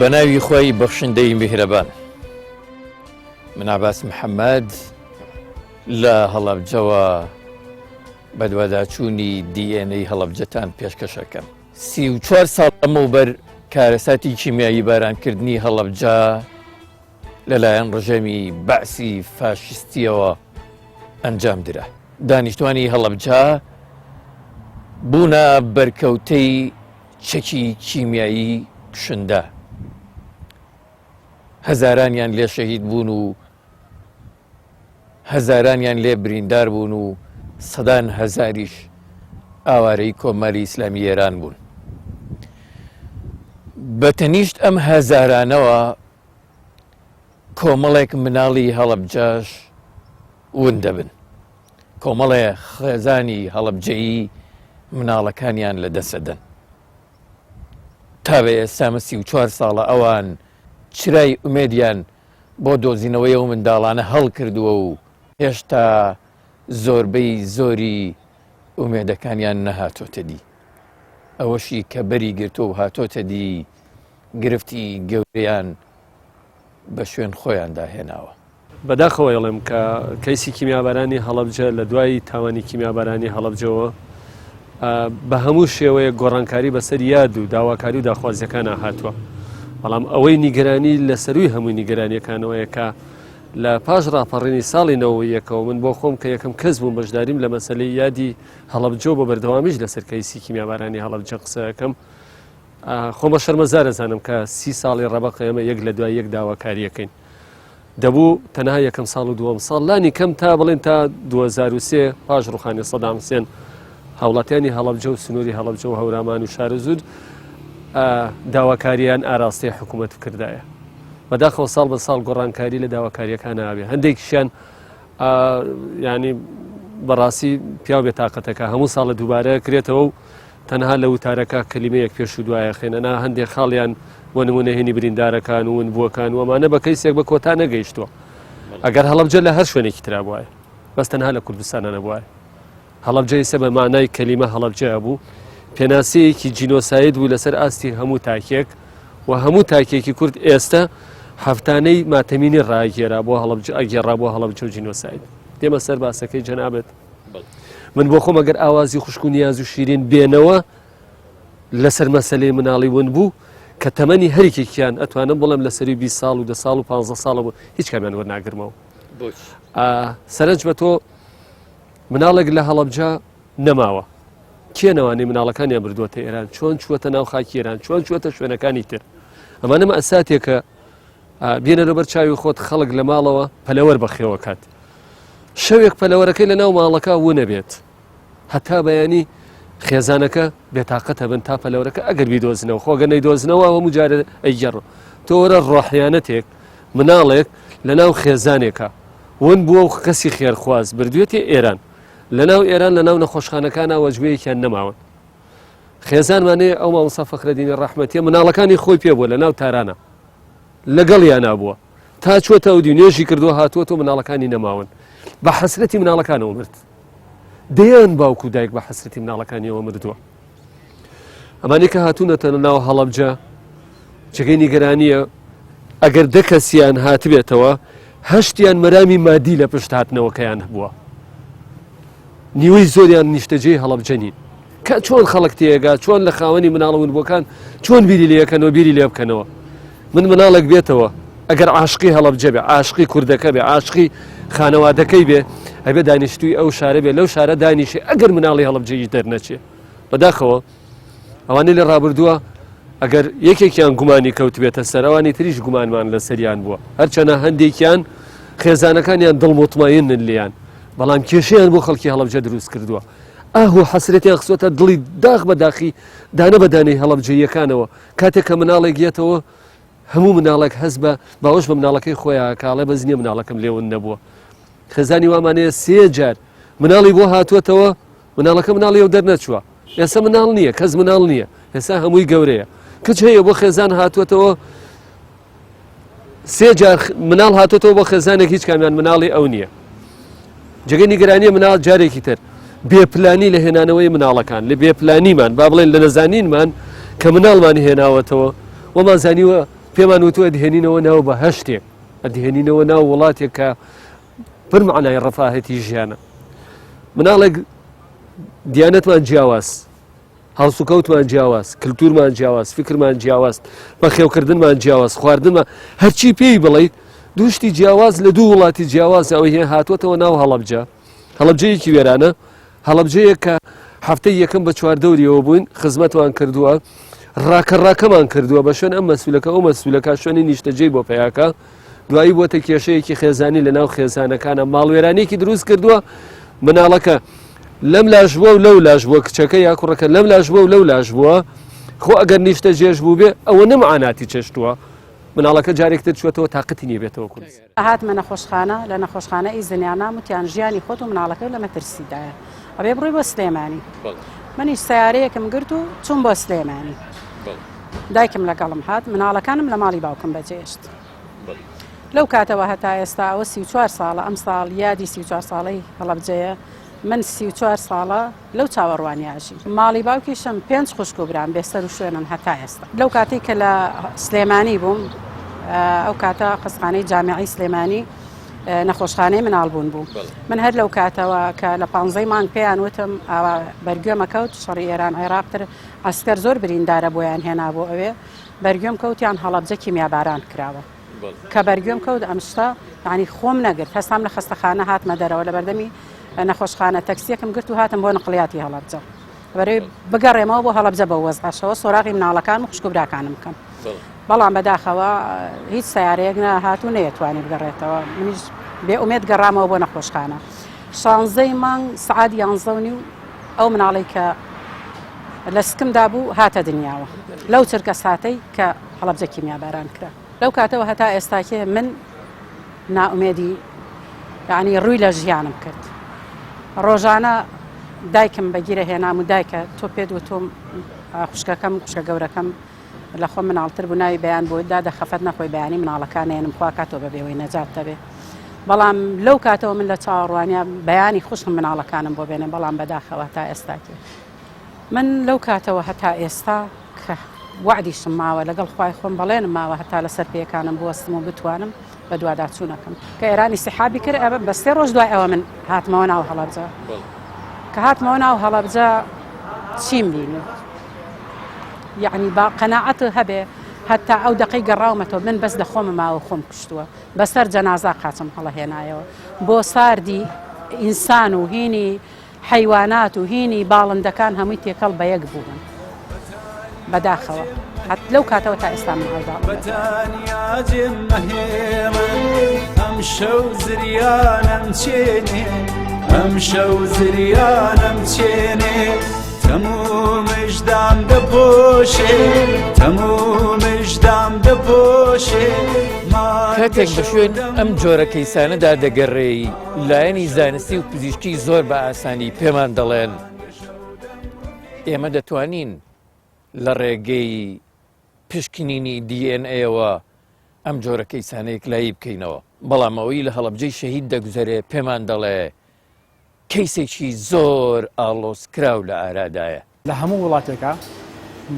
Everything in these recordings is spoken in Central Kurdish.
بە ناوی خۆی بەخشندەی میهرەبان من عباس محەممەد لە هەڵەبجەوە بەدواداچوونی DNA هەڵەبجەتان پێشکەشەکەم. 34 ساڵ لەمەوبەر کارەساتی کیمیایی بارانکردنی هەڵەبجە لەلایەن ڕژێمی بەعسی فاشیستیەوە ئەنجام درا. دانیشتوانی هەڵەبجە بوونە بەرکەوتەی چەکی کیمیایی کوشندە. هەزارانیان لێ شەهید بوون و هەزارانیان لێ بریندار بوون و سەدان هەزاریش ئاوارەی کۆماری ئیسلامی ئێران بوون. بە تەنیشت ئەم هەزارانەوە کۆمەڵێک مناڵی هەڵەبجەش ون دەبن. کۆمەڵێ خێزانی هەڵەبجەیی مناڵەکانیان لە دەست دەدەن. تا بە ئێستا مە 34 ساڵە ئەوان چرای ئومێدیان بۆ دۆزینەوەی ئەو منداڵانە هەڵکردووە و هێشتا زۆربەی زۆری ئومێدەکانیان نەهاتۆتە دی. ئەوەشی کە بەری گرتووە و هاتۆتە دی گرفتی گەورەیان بە شوێن خۆیاندا هێناوە. بەداخەوە ئەڵێم کە کەیسی کیمیابارانی هەڵەبجە لە دوای تاوانی کیمیابارانی هەڵەبجەوە بە هەموو شێوەیەک گۆڕانکاری بەسەر یاد و داواکاری و داخوازیەکانە هاتووە بەڵام ئەوەی نیگەرانی لە سەروی هەمووی نیگەرانیەکانەوەیە کە لە پاش ڕاپەڕینی ساڵی نەوەیەکەوە من بۆ خۆم کە یەکەم کەس بووم بەشداریم لە مەسلەی یادی هەڵەبجە بە بەردەوامیش لەسەر کەیسی کیمیابارانی هەڵەبجە قسەکەم خۆم بە شەرمەزار ئەزانم کە سی ساڵی ڕەبەق ئێمە یەک لە دوای یەک داواکاریەکەین دەبوو تەنها یەکەم ساڵ و دووەم ساڵ لانی کەم تا بڵێن تا 2023 پاش ڕوخانی سەدام حسێن هاوڵاتیانی هەڵەبجە و سنووری هەڵەبجە و هەورامان و شارەزوور داواکاریان ئاراستەی حکوومەت بکردایە بەداخەوە ساڵ بە ساڵ گۆڕانکاری لە داواکاریەکان ئاوێ هەندێکیشیان ینی بەڕاستی پیاو بێ تااقەتەکە هەموو ساڵە دووبارە کرێتەوە و تەنها لە وتارەکە کەلیمەیەک پێش و دوایە خێنە نا هەندێک خاڵیان بۆ نمونە هێنی بریندارەکان و ونبووەکان و ئەمانە بە کەیسێک بە کۆتا نەگەیشتووە ئەگەر هەڵەبجە لە هەر شوێنێکی ترا بوایە بەس تەنها لە کوردستانە نەبوایە هەڵەبجە ئێستا بە مانای کەلیمە هەڵەبجە بوو پێناسەیەکی جینۆساید بوو لەسەر ئاستی هەموو تاکێک و هەموو تاکێکی کورد ئێستا هەفتانەی ماتەمینی ڕاگێرا بۆ هەڵەبجە ئەگێڕا بۆ هەڵەبجە و جینۆساید دێمە سەر باسەکەی جەنابت من بۆ خۆم ئەگەر ئاوازی خوشک و نیاز و شیرین بێنەوە لەسەر مەسلەی مناڵی ون بوو کە تەمەنی هەرێکێکیان ئەتوانم بڵێم لە سەری 20 ساڵ و ده ساڵ و 15 ساڵە بوو هیچ کامیان وەرناگرمەوە سەرنج بە تۆ مناڵێک لە هەڵەبجە نەماوە کێ نەوانەی مناڵەکانیان بردووەتە ئێران چۆن چووەتە ناو خاکی ئێران چۆن چووەتە شوێنەکانی تر ئەمانە مەساتێکە بێنەرە بەر چاوی خۆت خەڵک لە ماڵەوە پەلەوەر بەخێوە کات شەوێک پەلەوەرەکەی لە ناو ماڵەکە ونەبێت هەتا بەیانی خێزانەکە بێتاقەتە بن تا پەلەوەرەکە ئەگەر بیدۆزنەوە خۆگە نەیدۆزنەوە هەموو جارە ئەیگەڕ تۆرە ڕۆحیانەتێک مناڵێک لە ناو خێزانێکە ون بووە و کەسی خێرخواز بردوێتی ئێران لە ناو ئێران لە ناو نەخۆشخانەکانە وەجبەیەکیان نەماون خێزانمانەیە ئەو مامۆستا فەخرەدینی ڕەحمەتیە مناڵەکانی خۆی پێ بووە لە ناو تارانە لەگەڵیانا بووە تا چووەتە ئەودی نوێژی کردووە هاتووەتەوە مناڵەکانی نەماون بە حەسرەتی مناڵەکانەوە مرد دەیان باوک و دایک بە حەسرەتی مناڵەکانیەوە مردووە ئەمانەی کە هاتوونەتە ناو هەڵەبجە جێگەی نیگەرانیە ئەگەر دە کەسیان هاتبێتەوە هەشتیان مەرامی مادی لە پشت هاتنەوەکەیان هەبووە نیوەی زۆریان نیشتەجێی هەڵەبجە نین کە چۆن خەڵک تێگا چۆن لە خاوەنی مناڵە ونبووەکان چۆن بیری لێکەنەوە بیری لێ بکەنەوە من مناڵێک بێتەوە ئەگەر عاشقی هەڵەبجە بێ عاشقی کوردەکە بێ عاشقی خانەوادەکەی بێ ئەبێ دانیشتوی ئەو شارە بێ لەو شارە دانیشێ ئەگەر مناڵی هەڵەبجەیش دەرنەچێ بەداخەوە ئەوانەی لە ڕابردووە ئەگەر یەکێکیان گومانی کەوتبێتە سەر ئەوانی تریش گومانمان لەسەریان بووە هەرچەنە هەندێکیان خێزانەکانیان دڵ مطمئنن لێیان بەڵام کێشەیان بۆ خەڵکی هەڵەبجە دروست کردووە ئاه و حەسرەتیان خستووەتە دڵی داخ بە داخی دانە بە دانەی هەڵەبجەییەکانەوە کاتێک کە مناڵێک یەتەوە هەموو مناڵێک هەست بە باوەش بە مناڵەکەی خۆیان کاڵێ بەس نییە مناڵەکەم لێون نەبووە خێزانی وامانەیە سێ جار مناڵی بۆ هاتووەتەوە مناڵەکە مناڵی ئەو دەرنەچووە ئێستا مناڵ نییە کەس مناڵ نییە ئێستا هەمووی گەورەیە کچ هەیە بۆ خێزان هاتووەتەوە سێ جار مناڵ هاتووەتەوە بۆ خێزانێک هیچ کامیان مناڵی ئەو نییە جگە نیگەرانیە مناڵ جارێکی تر بێپلانی لە هێنانەوەی مناڵەکان لە بێپلانیمان با بڵێن لە نەزانینمان کە مناڵمان هێناوەتەوە وەمان زانیوە. پێمان وتووە ئەتهێنینەوە ناو بەهەشتێک، ئەتهێنینەوە ناو وڵاتێک کە پر مەعنای ڕەفاهەتی ژیانە. مناڵێک دیانەتمان جیاواز، هەڵسوکەوتمان جیاواز، کلتورمان جیاواز، فکرمان جیاواز، بەخێوکردنمان جیاواز، خواردنمان هەرچی پێی بڵیت دووشتی جیاواز لە دوو وڵاتی جیاواز ئەوەی هەیە هاتووەتەوە ناو هەڵەبجە هەڵەبجەیەکی وێرانە هەڵەبجەیەک کە هەفتەی یەکەم بە چواردەوریەوە بووین خزمەتمان کردووە ڕاکە ڕاکەمان کردووە بە شوێن ئەم مەسولەکە ئەو مەسولەکە شوێنی نیشتەجێی بۆ پیاکە دوایی بۆتە کێشەیەکی خێزانی لە ناو خێزانەکانە ماڵوێرانێکی دروست کردووە مناڵەکە لەم لاش بووە و لەو لاش بووە کچەکە یا کوڕەکە لەم لاش بووە و لەو لاش بووە خۆ ئەگەر نیشتە جێش بوو بێ ئەوە نەمعاناتی چێشتووە مناڵەکە جارێکتر چوەتەوە تاقەتی نیە بێتەوە کوردستان. هاتمە نەخۆشخانە، لە نەخۆشخانە ئیزنیان نام وتیان ژیانی خۆت و مناڵەکەت لە مەترسیدایە ئەبێ بڕۆی بۆ سلێمانی. منیش سەیارەیەکم گرت و چووم بۆ سلێمانی. دایکم لەگەڵم هات، مناڵەکانم لە ماڵی باوکم بەجێهێشت. لەو کاتەوە هەتا ئێستا ئەوە 34 ساڵە، ئەمساڵ یادی 34 ساڵەی هەڵەبجەیە، من 34 ساڵە لەو چاوەڕوانیە ئەژیم. ماڵی باوکیشم پێنج خوشک و برام بێ سەر و شوێنن هەتا ئێستا. لەو کاتەی کە لە سلێمانی بووم ئەو کاتە خەستخانەی جامیعەی سلێمانی نەخۆشخانەی مناڵبوون بوو. من هەر لەو کاتەوە کە لە پانزەی مانگ پێیان وتم ئاوا بەرگوێمە کەوت شەڕی ئێران عێراق تر عەسکەر زۆر بریندارە بۆیان هێنا بۆ ئەوێ بەرگوێم کەوتیان هەڵەبجە کیمیاباران کراوە. کە بەرگوێم کەوت ئەم شتە یانی خۆم نەگرت هەستام لە خەستەخانە هاتمە دەرەوە لە بەردەمی نەخۆشخانە تەکسیەکم گرت و هاتم بۆ نقلیاتی هەڵەبجە بەرەوەی بگەڕێمەوە بۆ هەڵەبجە بە وەزعەشەوە سۆراغی مناڵەکان و خوشک و براکانم بکەم بەڵام بەداخەوە هیچ سیارەیەک نەهات و نەیەتوانی بگەڕێتەوە منیش بێ ئومێد گەڕامەوە بۆ نەخۆشخانە شانزەی مانگ سعات یانزە و نیو ئەو مناڵی کە لە سکمدا بوو هاتە دنیاوە لەو چرکە ساتەی کە هەڵەبجە کیمیاباران کرا. لەو کاتەوە هەتا ئێستاکێ من نائومێدی یعنی ڕووی لە ژیانم کرد. ڕۆژانە دایکم بە گیرە هێنام و دایکە تۆ پێت وتوم خوشکەکەم خوشکە گەورەکەم لە خۆم مناڵتر بوو ناوی بەیان بوو دادە خەفەت نەخۆی بەیانی مناڵەکان نێنم خوا کاتۆ بە بێوەی نەجات دەبێ بەڵام لەو کاتەوە من لە چاوەڕوانیا بەیانی خوشکم مناڵەکانم بۆ بێنێ بەڵام بەداخەوە تا ئێستاکێ من لەو کاتەوە هەتا ئێستا کە وەعدیشم ماوە لەگەڵ خوای خۆم بەڵێنم ماوە هەتا لەسەر پێیەکانم بوەستم و بتوانم بەدواداچوونەکەم کە ئێران ئیسیحابی کرد ئەمە بە سێ ڕۆژ دوای ئەوە من هاتمەوە ناو هەڵەبجە کە هاتمەوە ناو هەڵەبجە چیم بینی یعنی با قەناعەت هەبێ هەتا ئەو دەقەی گەڕاومەتەوە من بەس لە خۆمە ماوە خۆم کوشتووە بەسەر جەنازا قاچم هەڵەهێنایەوە بۆ ساردی ئینسان و هینی حەیوانات و هینی باڵندەکان هەمووی تێکەڵ بە یەک بوون بەداخەوە هەت لەو کاتەوە تا ئێستا من ئەودا ئەمشەو زریانم چێنێ ئەمشەو زریانم چێنێ تەموو مژدام دەپۆشێ تەموو مژدام دەپۆشێ کاتێک بە شوێن ئەم جۆرە کەیسانەدا دەگەڕێی لایەنی زانستی و پزیشکی زۆر بە ئاسانی پێمان دەڵێن ئێمە دەتوانین لە ڕێگەی پشکنینی DNA-ەوە ئەم جۆرە کەیسانە یەکلایی بکەینەوە بەڵام ئەوەی لە هەڵەبجەی شەهید دەگوزەرێ پێمان دەڵێ کەیسێکی زۆر ئاڵۆزکراو لە ئارادایە. لە هەموو وڵاتێکا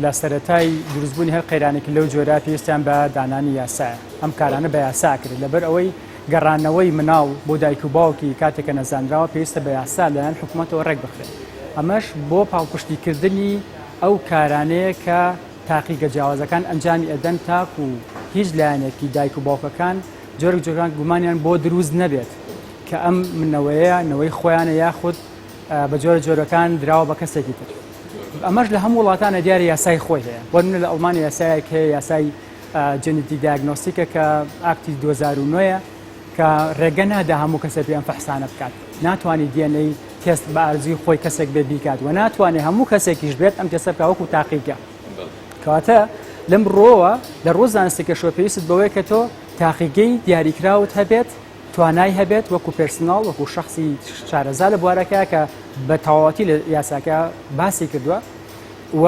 لە سەرەتای دروستبوونی هەر قەیرانێکی لەو جۆرە پێویستیان بە دانانی یاسایە، ئەم کارانە بە یاسا ئەکرێت، لەبەر ئەوەی گەڕانەوەی مناڵ بۆ دایک و باوکی کاتێکە نەزانراوە پێویستە بە یاسا لەلایەن حکوومەتەوە ڕێک بخرێت، ئەمەش بۆ پاڵپشتیکردنی ئەو کارانەیە کە تاقیگە جیاوازەکان ئەنجامی ئەدەن تاکوو هیچ لایەنێکی دایک و باوکەکان جۆرێک جۆران گومانیان بۆ دروست نەبێت کە ئەم نەوەیە نەوەی خۆیانە یاخود بە جۆرە جۆرەکان دراوە بە کەسێکی تر ئەمەش لە هەموو وڵاتانە دیارە یاسای خۆی هەیە بۆ نمونە لە ئەڵمانیا یاسایەک هەیە یاسای genetic diagnostic ە کە act ی 2009 کە ڕێگە نادا هەموو کەسێک پێ ئەم فەحسانە بکات ناتوانانی DNA test بە ئارزوی خۆی کەسێک بێ بیکات و ناتوانێت هەموو کەسێکیش بێت ئەم تێستە بکات وەکو تاقیگە کەواتە لەم ڕۆوە لە ڕۆ زانستێکەشەوە پێویست بەوەیە کە تۆ تاقیگەی دیاریکراوت هەبێت توانای هەبێت وەکو پێرسناڵ وەکو شخصی شارەزا لە بوارەکە کە بە تەواوەتی لە یاساکە باسی کردووە و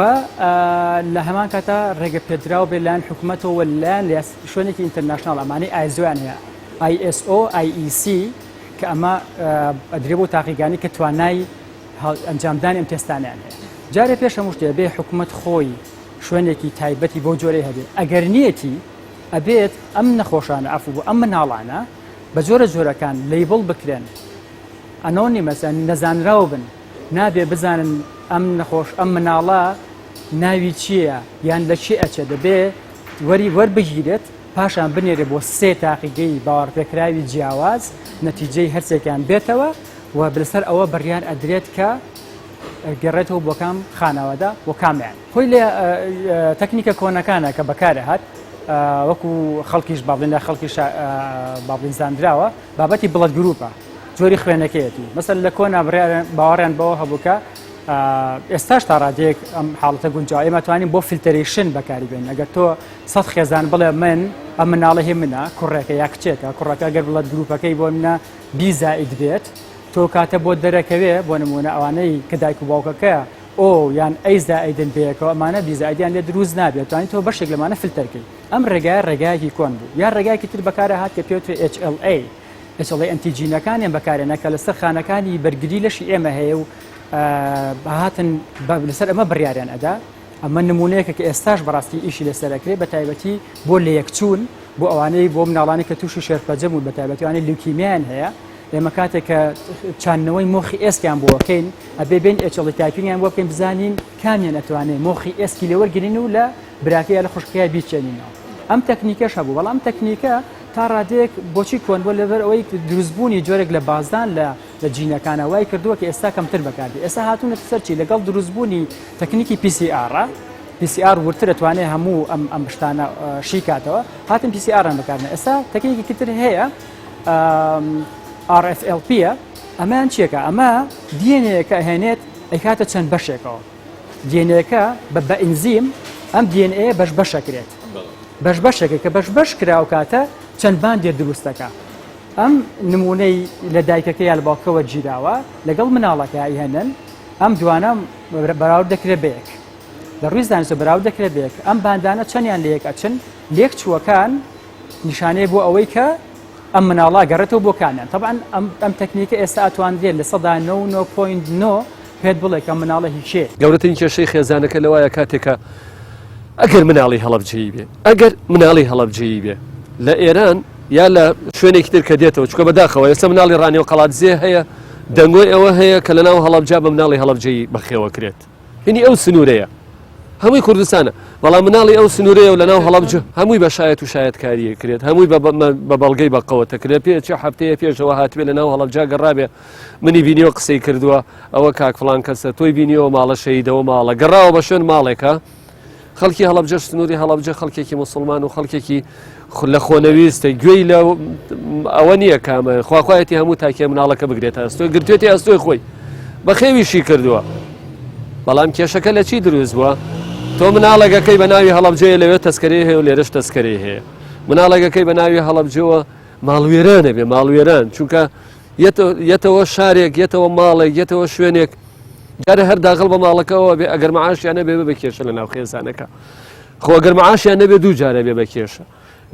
لە هەمان کاتا ڕێگە پێدراو بێ لایەن حکوومەتەوە لایەن لە شوێنێکی international ئەمانەی ئایزۆیان هەیە ISO IEC کە ئەمە ئەدرێ بۆ تاقیگانی کە توانای ئەنجامدانی ئەم تێستانیان هەیە جارێ پێش هەموو شتێ بێ حکوومەت خۆی شوێنێکی تایبەتی بۆ جۆرەی هەبێ ئەگەر نیەتی. ئەبێت ئەم نەخۆشانە عەفو بۆ ئەم مناڵانە بە جۆرە جۆرەکان label بکرێن anonymous نەزانراو بن نابێ بزانن ئەم نەخۆش ئەم مناڵە ناوی چییە یان لە چی ئەچێ دەبێ وەری وەربگیرێت پاشان بنێرێ بۆ سێ تاقیگەی باوەڕپێکراوی جیاواز نەتیجەی هەرسێکیان بێتەوە و لەسەر ئەوە بڕیار ئەدرێت کە گەڕێتەوە بۆ کام خانەوادە بۆ کامیان خۆی لە تەکنیکە کۆنەکانە کە بەکارە هات وەکو خەڵکیش بابلین لە خەڵکی بابلین زانراوە بابەتی blood group ە جۆری خوێنەکەیەتی مەسەل لە کۆنا باوەڕیان بەوە هەبوو کە ئێستاش تا ڕادەیەک ئەم حاڵەتە گونجاوە ئێمە توانین بۆ filtration بەکاری بێن ئەگەر تۆ سەد خێزان بڵێ من ئەم مناڵە هی منە کوڕێکە یا کچێکە کوڕەکە گەر blood group ەکەی بۆ منە B زائید بێت تۆ کاتە بۆ دەرەکەوێ بۆ نمونە ئەوانەی کە دایک و باوکەکە O یان A زائیدن بەیەکەوە ئەمانە B زائیدیان لێ دروست نابێت توانین تۆ بەشێک لەمانە فلتەرکەی ئەم ڕێگایە ڕێگایەکی کۆن بوو یا ڕێگایەکی تر بەکارە هات کە پێوترێ HLA HLA antigen ەکانیان بەکارێنە کە لەسەر خانەکانی بەرگری لەشی ئێمە هەیە و هاتن لەسەر ئەمە بڕیاریان ئەدا ئەمە نمونەیەکە کە ئێستاش بەڕاستی ئیشی لەسەر ئەکرێ بە تایبەتی بۆ لەیەکچوون بۆ ئەوانەی بۆ مناڵانی کە تووشی شێرپەنجە بوون بە تایبەتی ئەوانەی لیوکیمیایان هەیە ئێمە کاتێک کە چاندنەوەی مۆخی ئێسکیان بۆ ئەکەین ئەبێ بێن HLA typing یان بۆ بکەین بزانین کامیان ئەتوانێ مۆخی ئێسکی لێوەرگرین و لە براکەی یا لە خوشکەکەی بیچێنینەوە ئەم تەکنیکەش هەبوو بەڵام تەکنیکە تا ڕادەیەک بۆچی کۆن بۆ لەبەر ئەوەی دروستبوونی جۆرێک لە بازدان لە لە جینەکانە وای کردووە کە ئێستا کەمتر بەکاردێت ئێستا هاتوونەتە سەر چی لەگەڵ دروستبوونی تەکنیکی PCR PCR وردتر دەتوانێت هەموو ئەم ئەم شتانە شی کاتەوە هاتن PCR بەکارنە ئێستا تەکنیکی تر هەیە RFLP ئەمەیان چیەکە ئەمە DNA کە هێنێت ئەیکاتە چەند بەشێکەوە DNA ەکە بە بە ئینزیم ئەم DNA بەش بەشەکرێت بەش بەشێکە کە بەش بەش کرا و کاتە چەند band ێ دروستەکە ئەم نمونەی لە دایکەکە یا لە باوکەوە گیراوە لەگەڵ مناڵەکە ئەیهێنن ئەم دوانە بەراورد دەکرێت بەیەک لە ڕووی زانستە بەراورد دەکرێت بەیەک ئەم band انە چەندیان لە یەک ئەچن لێک چووەکان نیشانەیە بۆ ئەوەی کە ئەم مناڵە گەڕێتەوە بۆ کامیان تەبعەن ئەم تەکنیکە ئێستا ئەتواندرێت لە سەدا نۆ و نۆ point نۆ پێت بڵێ کە مناڵە هی کێ. گەورەترین کێشەی خێزانەکە لەوایە کاتێکە ئەگەر مناڵی هەڵەبجەیی بێ ئەگەر مناڵی هەڵەبجەیی بێ لە ئێران یا لە شوێنێکی تر کە دێتەوە چکە بەداخەوە ئێستا مناڵی ڕانیە و قەڵادزێ هەیە دەنگۆی ئەوە هەیە کە لەناو هەڵەبجە بە مناڵی هەڵەبجەیی بەخێوە کرێت هینی ئەو سنوورەیە هەمووی کوردستانە بەڵام مناڵی ئەو سنوورەیە و لەناو هەڵەبجە هەمووی بە شایەت و شایەتکاریە کرێت هەمووی بە بەڵگەی بەقەوە دەکرێت پێ چه هەفتەیە پێشەوە هاتبێ لەناو هەڵەبجە گەڕابێ منی بینیوە قسەی کردووە ئەوە کاک فڵان کەسە تۆی بینیەوە ماڵە شەیدەوە ماڵە گەڕاوە بە شوێن ماڵێکە خەڵکی هەڵەبجەش سنووری هەڵەبجە خەڵکێکی موسڵمان و خەڵکێکی لە خۆنەویستە گوێی لە ئەوە نییە کامە خواخوایەتی هەموو تاکێ مناڵەکە بگرێتە ئەستۆی گرتوێتی ئەستۆی خۆی بەخێویشی کردووە بەڵام کێشەکە لە چی دروست بووە تۆ مناڵێکەکەی بە ناوی هەڵەبجەیە لەوێ تەسکەرەی هەیە و لێرەش تەسکەرەی هەیە مناڵێکەکەی بە ناوی هەڵەبجەوە ماڵوێرانە بێ ماڵوێران چونکە یەتەوە شارێک یەتەوە ماڵێک یەتەوە شوێنێک جارێ هەر داغڵ بە ماڵەکەەوە بێ ئەگەر معاشیان نەبێ بە کێشە لە ناو خێزانەکە خۆ ئەگەر معاشیان نەبێ دوو جارە بێ بە کێشە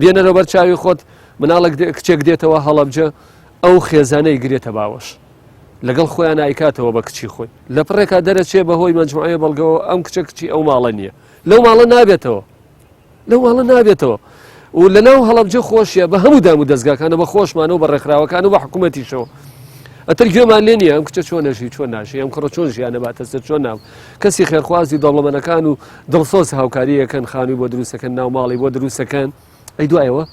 بێنەرەوە بەر چاوی خۆت مناڵێک کچێک دێتەوە هەڵەبجە ئەو خێزانەی گرێتە باوەش لەگەڵ خۆیان ئایکاتەوە بە کچی خۆی لە پڕێکا دەرەچێ بەهۆی مەجموعەیە بەڵگەوە ئەم کچە کچی ئەو ماڵە نییە لەو ماڵە نابێتەوە لەو ماڵە نابێتەوە و لە ناو هەڵەبجە خۆشیە بە هەموو دام و دەستگاکانە بە خۆشمانە و بە ڕێکخراوەکان و بە حکوومەتیشەوە ئەتر گوێمان لێ نییە ئەم کچە چۆن نەژی چۆن ناشی ئەم کوڕە چۆن ژیانە باتە سەر چۆن ناو کەسی خێرخوازی دەوڵەمەنەکان و دڵسۆز هاوکاریەکەن خانووی بۆ دروستەکەن ناو ماڵی بۆ دروستەکەن ئەی دوایەوە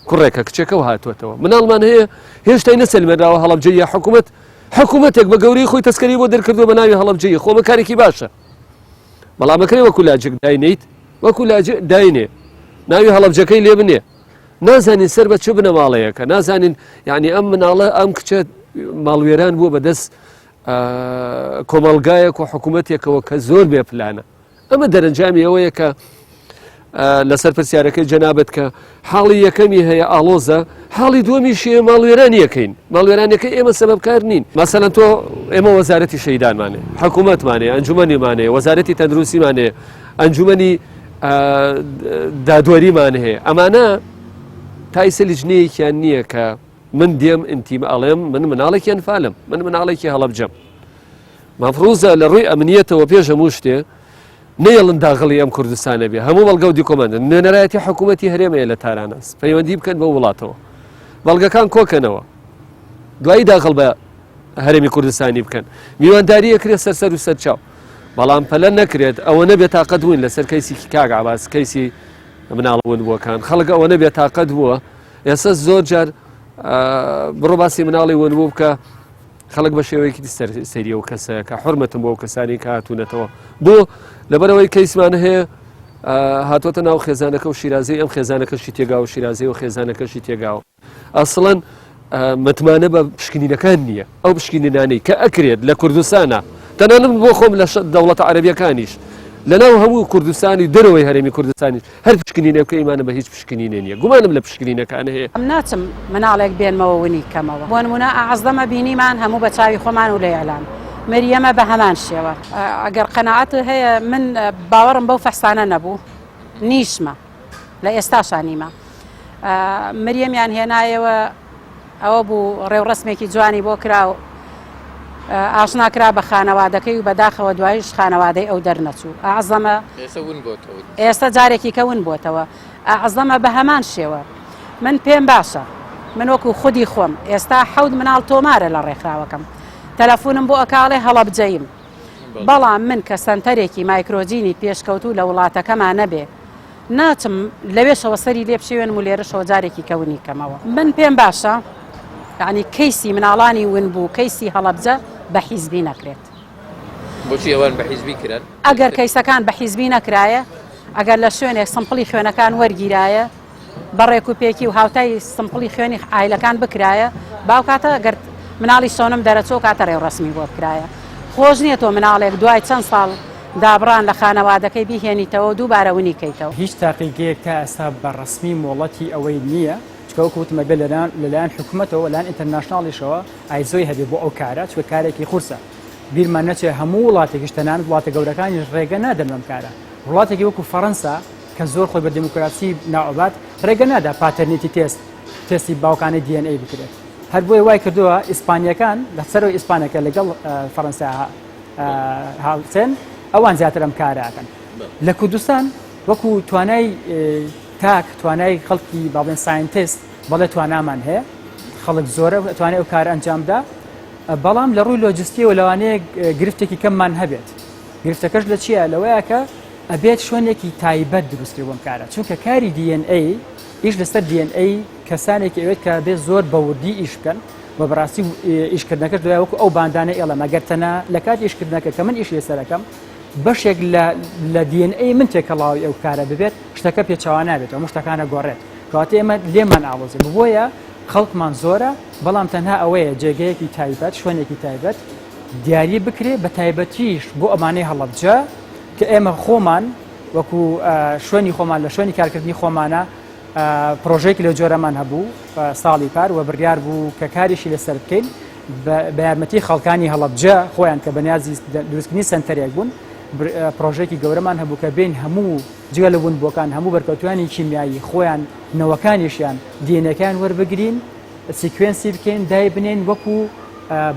کوڕێکە کچێکەوە هاتووەتەوە مناڵمان هەیە هێشتای نەسەلمێنراوە هەڵەبجەیە حکوومەت حکوومەتێک بە گەورەی خۆی تەسکەری بۆ دەرکردووە بە ناوی هەڵەبجەیە خۆمە کارێکی باشە بەڵام ئەکرێ وەکو لاجک داینێیت وەکو لاجک داینێ ناوی هەڵەبجەکەی لێ بنێ نازانین سەر بە چ بنەماڵەیەکە نازانین یعنی ئەم مناڵە ئەم کچە ماڵوێران بووە بەدەست کۆمەڵگایەک و حکوومەتێکەوە کە زۆر بێ پلانە ئەمە دەرەنجامی ئەوەیە کە لەسەر پرسیارەکەی جەنابت کە حاڵی یەکەمی هەیە ئاڵۆزە حاڵی دووەمیشی ماڵوێرانیەکەین ماڵوێرانەکەی ئێمە سەبەبکار نین مەسەلەن تۆ ئێمە وەزارەتی شەیدانمانێ حکوومەتمانێ ئەنجومەنیمانێ وەزارەتی تەندروستیمانێ ئەنجومەنی دادوەریمان هەیە ئەمانە تایسە لیژنەیەکیان نییە کە من دێم ئینتیم ئەڵێم من مناڵێکی ئەنفالم من مناڵێکی هەڵەبجەم مەفروزە لە ڕووی ئەمنیەتەوە پێش هەموو شتێ. نەیەڵن داغڵی ئەم کوردستانە بێ هەموو بەڵگە و دیکۆمەندن نوێنەرایەتی حکوومەتی هەرێمەیە لە تارانەس پەیوەندی بکەن بە وڵاتەوە بەڵگەکان کۆکەنەوە دوایی داخڵ بە هەرێمی کوردستانی بکەن میوانداری ئەکرێت سەرسەر و سەرچاو بەڵام پەلە نەکرێت ئەوە نەبێت تاقەت بووین لەسەر کەیسی کاک عباس کەیسی مناڵ ون بووەکان خەڵک ئەوە نەبێت تاقەت بووە ئێستا زۆر جار بڕۆ باسی مناڵی ون بوو بکە خەڵک بە شێوەیەکی سەری ئەو کەسە کە حرمەتم بۆ کەسانی کە هاتوونەتەوە بۆ لەبەرەوەی کەیسمان هەیە هاتووەتە ناو خێزانەکە و شیرازەی ئەم خێزانەکەشی تێگاوە شیرازەی و خێزانەکەشی تێگاوە ئەسڵەن متمانە بە پشکنینەکان نییە ئەو پشکنینانەی کە ئەکرێت لە کوردستانە تەنانەت بۆ خۆم لە دەوڵەتە عەرەبیەکانیش لەناو هەموو کوردستانی دەرەوەی هەرێمی کوردستانی هەر پشکنینە بکە ئیمانە بە هیچ پشکنینێ نییە گومانم لە پشکنینەکان هەیە. ئەم ناچم مناڵێک بێنمەوە ونی کەمەوە بۆ نمونە ئەعزەمە بینیمان هەموو بە چاوی خۆمان و لە ئیعلام مریەمە بە هەمان شێوە. ئەگەر قەناعەت هەیە من باوەڕم بەو فەحسانە نەبوو نیشمە لە ئێستاشا نیمە مریەمیان هێنایەوە ئەوە بوو ڕێوڕەسمێکی جوانی بۆ کرا و ئاشنا کرا بە خانەوادەکەی و بەداخەوە دوایش خانەوادەی ئەو دەرنەچوو ئەعزەمە ئێستا جارێکی کە ون بۆتەوە ئەعزەمە بە هەمان شێوە من پێم باشە من وەکو خودی خۆم ئێستا حەوت مناڵ تۆمارە لە ڕێکخراوەکەم تەلەفۆنم بۆ ئەکاڵێ هەڵەبجەیم بەڵام من کە سەنتەرێکی مایکرۆجینی پێشکەوتوو لە وڵاتەکەما نەبێ ناچم لەوێشەوە سەری لێ بشێوێنم و لێرەشەوە جارێکی کە ونی کەمەوە. من پێم باشە یانی کەیسی مناڵانی ونبوو کەیسی هەڵەبجە بە حیزبی نەکرێت. بۆچی ئەوان بە حیزبی کران؟ ئەگەر کەیسەکان بە حیزبی نەکرایە، ئەگەر لە شوێنێک سمپڵی خوێنەکان وەرگیرایە، بە ڕێک و پێکی و هاوتای سمپڵی خوێنی عایلەکان بکرایە، با ئەو کاتە گەر مناڵی سۆنم دەرەچوو ئەو کاتە ڕێوڕەسمی بۆ بکرایە. خۆش نییە تۆ مناڵێک دوای چەند ساڵ دابڕان لە خانەوادەکەی بیهێنیتەوە و دووبارە ونی کەیتەوە. هیچ تاقیگەیەک تا ئێستا بە ڕەسمی مۆڵەتی ئەوەی نییە، چونکە وەکو وتم ئەبێ لەلایەن حکومەتەوە و لەلایەن ئینتەرناشناڵیشەوە ئایزۆی هەبێ بۆ ئەو کارە، چونکە کارێکی قورسە. بیرمان نەچێ هەموو وڵاتێکیش تەنانەت وڵاتە گەورەکانیش ڕێگە نادەن بەم کارە. وڵاتێکی وەکو فەڕەنسا کە زۆر خۆی بە دیموکراسی ناوئەبات ڕێگە نادا paternity test تێستی باوکانەی DNA بکرێت. هەر بۆیە وای کردووە ئیسپانییەکان لە سەرەوەی ئیسپانەکە لەگەڵ فەڕەنسا هاوسێن ئەوان زیاتر ئەم کارە ئەکەن. لە کوردستان وەکو توانای تاک توانای خەڵکی با بڵێن scientist بەڵێ توانامان هەیە خەڵک زۆرە توانای ئەو کار ئەنجامدا بەڵام لە ڕووی لۆجستیەوە لەوانەیە گرفتێکی کەممان هەبێت گرفتەکەش لە چییە لەوەیە کە ئەبێت شوێنێکی تایبەت دروستکرێ بۆم کارە چونکە کاری DNA ئیش لەسەر DNA کەسانێکی ئەوێت کە بێ زۆر بە وردی ئیش بکەن و بەڕاستی ئیشکردنەکەش دوای وەکو ئەو باندانە ئێڵم ئەگەر تەنها لە کاتی ئیشکردنەکە کە من ئیش لەسەرەکەم بەشێک لە لە DNA من تێکەڵاوی ئەو کارە ببێت شتەکە پێچەوانە بێت هەموو شتەکانە گۆڕێت کەواتە ئێمە لێمان ئاڵۆزێ بۆیە خەڵکمان زۆرە بەڵام تەنها ئەوەیە جێگەیەکی تایبەت شوێنێکی تایبەت دیاری بکرێ بە تایبەتیش بۆ ئەمانەی هەڵەبجە کە ئێمە خۆمان وەکو شوێنی خۆمان لە شوێنی کارکردنی خۆمانە پرۆژەیەکی لەو جۆرەمان هەبوو ساڵی پار و بڕیار بوو کە کاریشی لەسەر بکەین بە یارمەتی خەڵکانی هەڵەبجە خۆیان کە بەنیازی دروستکردنی سەنتەرێک بوون پرۆژێکی گەورەمان هەبوو کە بین هەموو جگە لە ونبووەکان هەموو بەرکەوتوانی کیمیایی خۆیان نەوەکانیشیان دیێنەکان وەربگرین sequence ی بکەین دایبنێین وەکو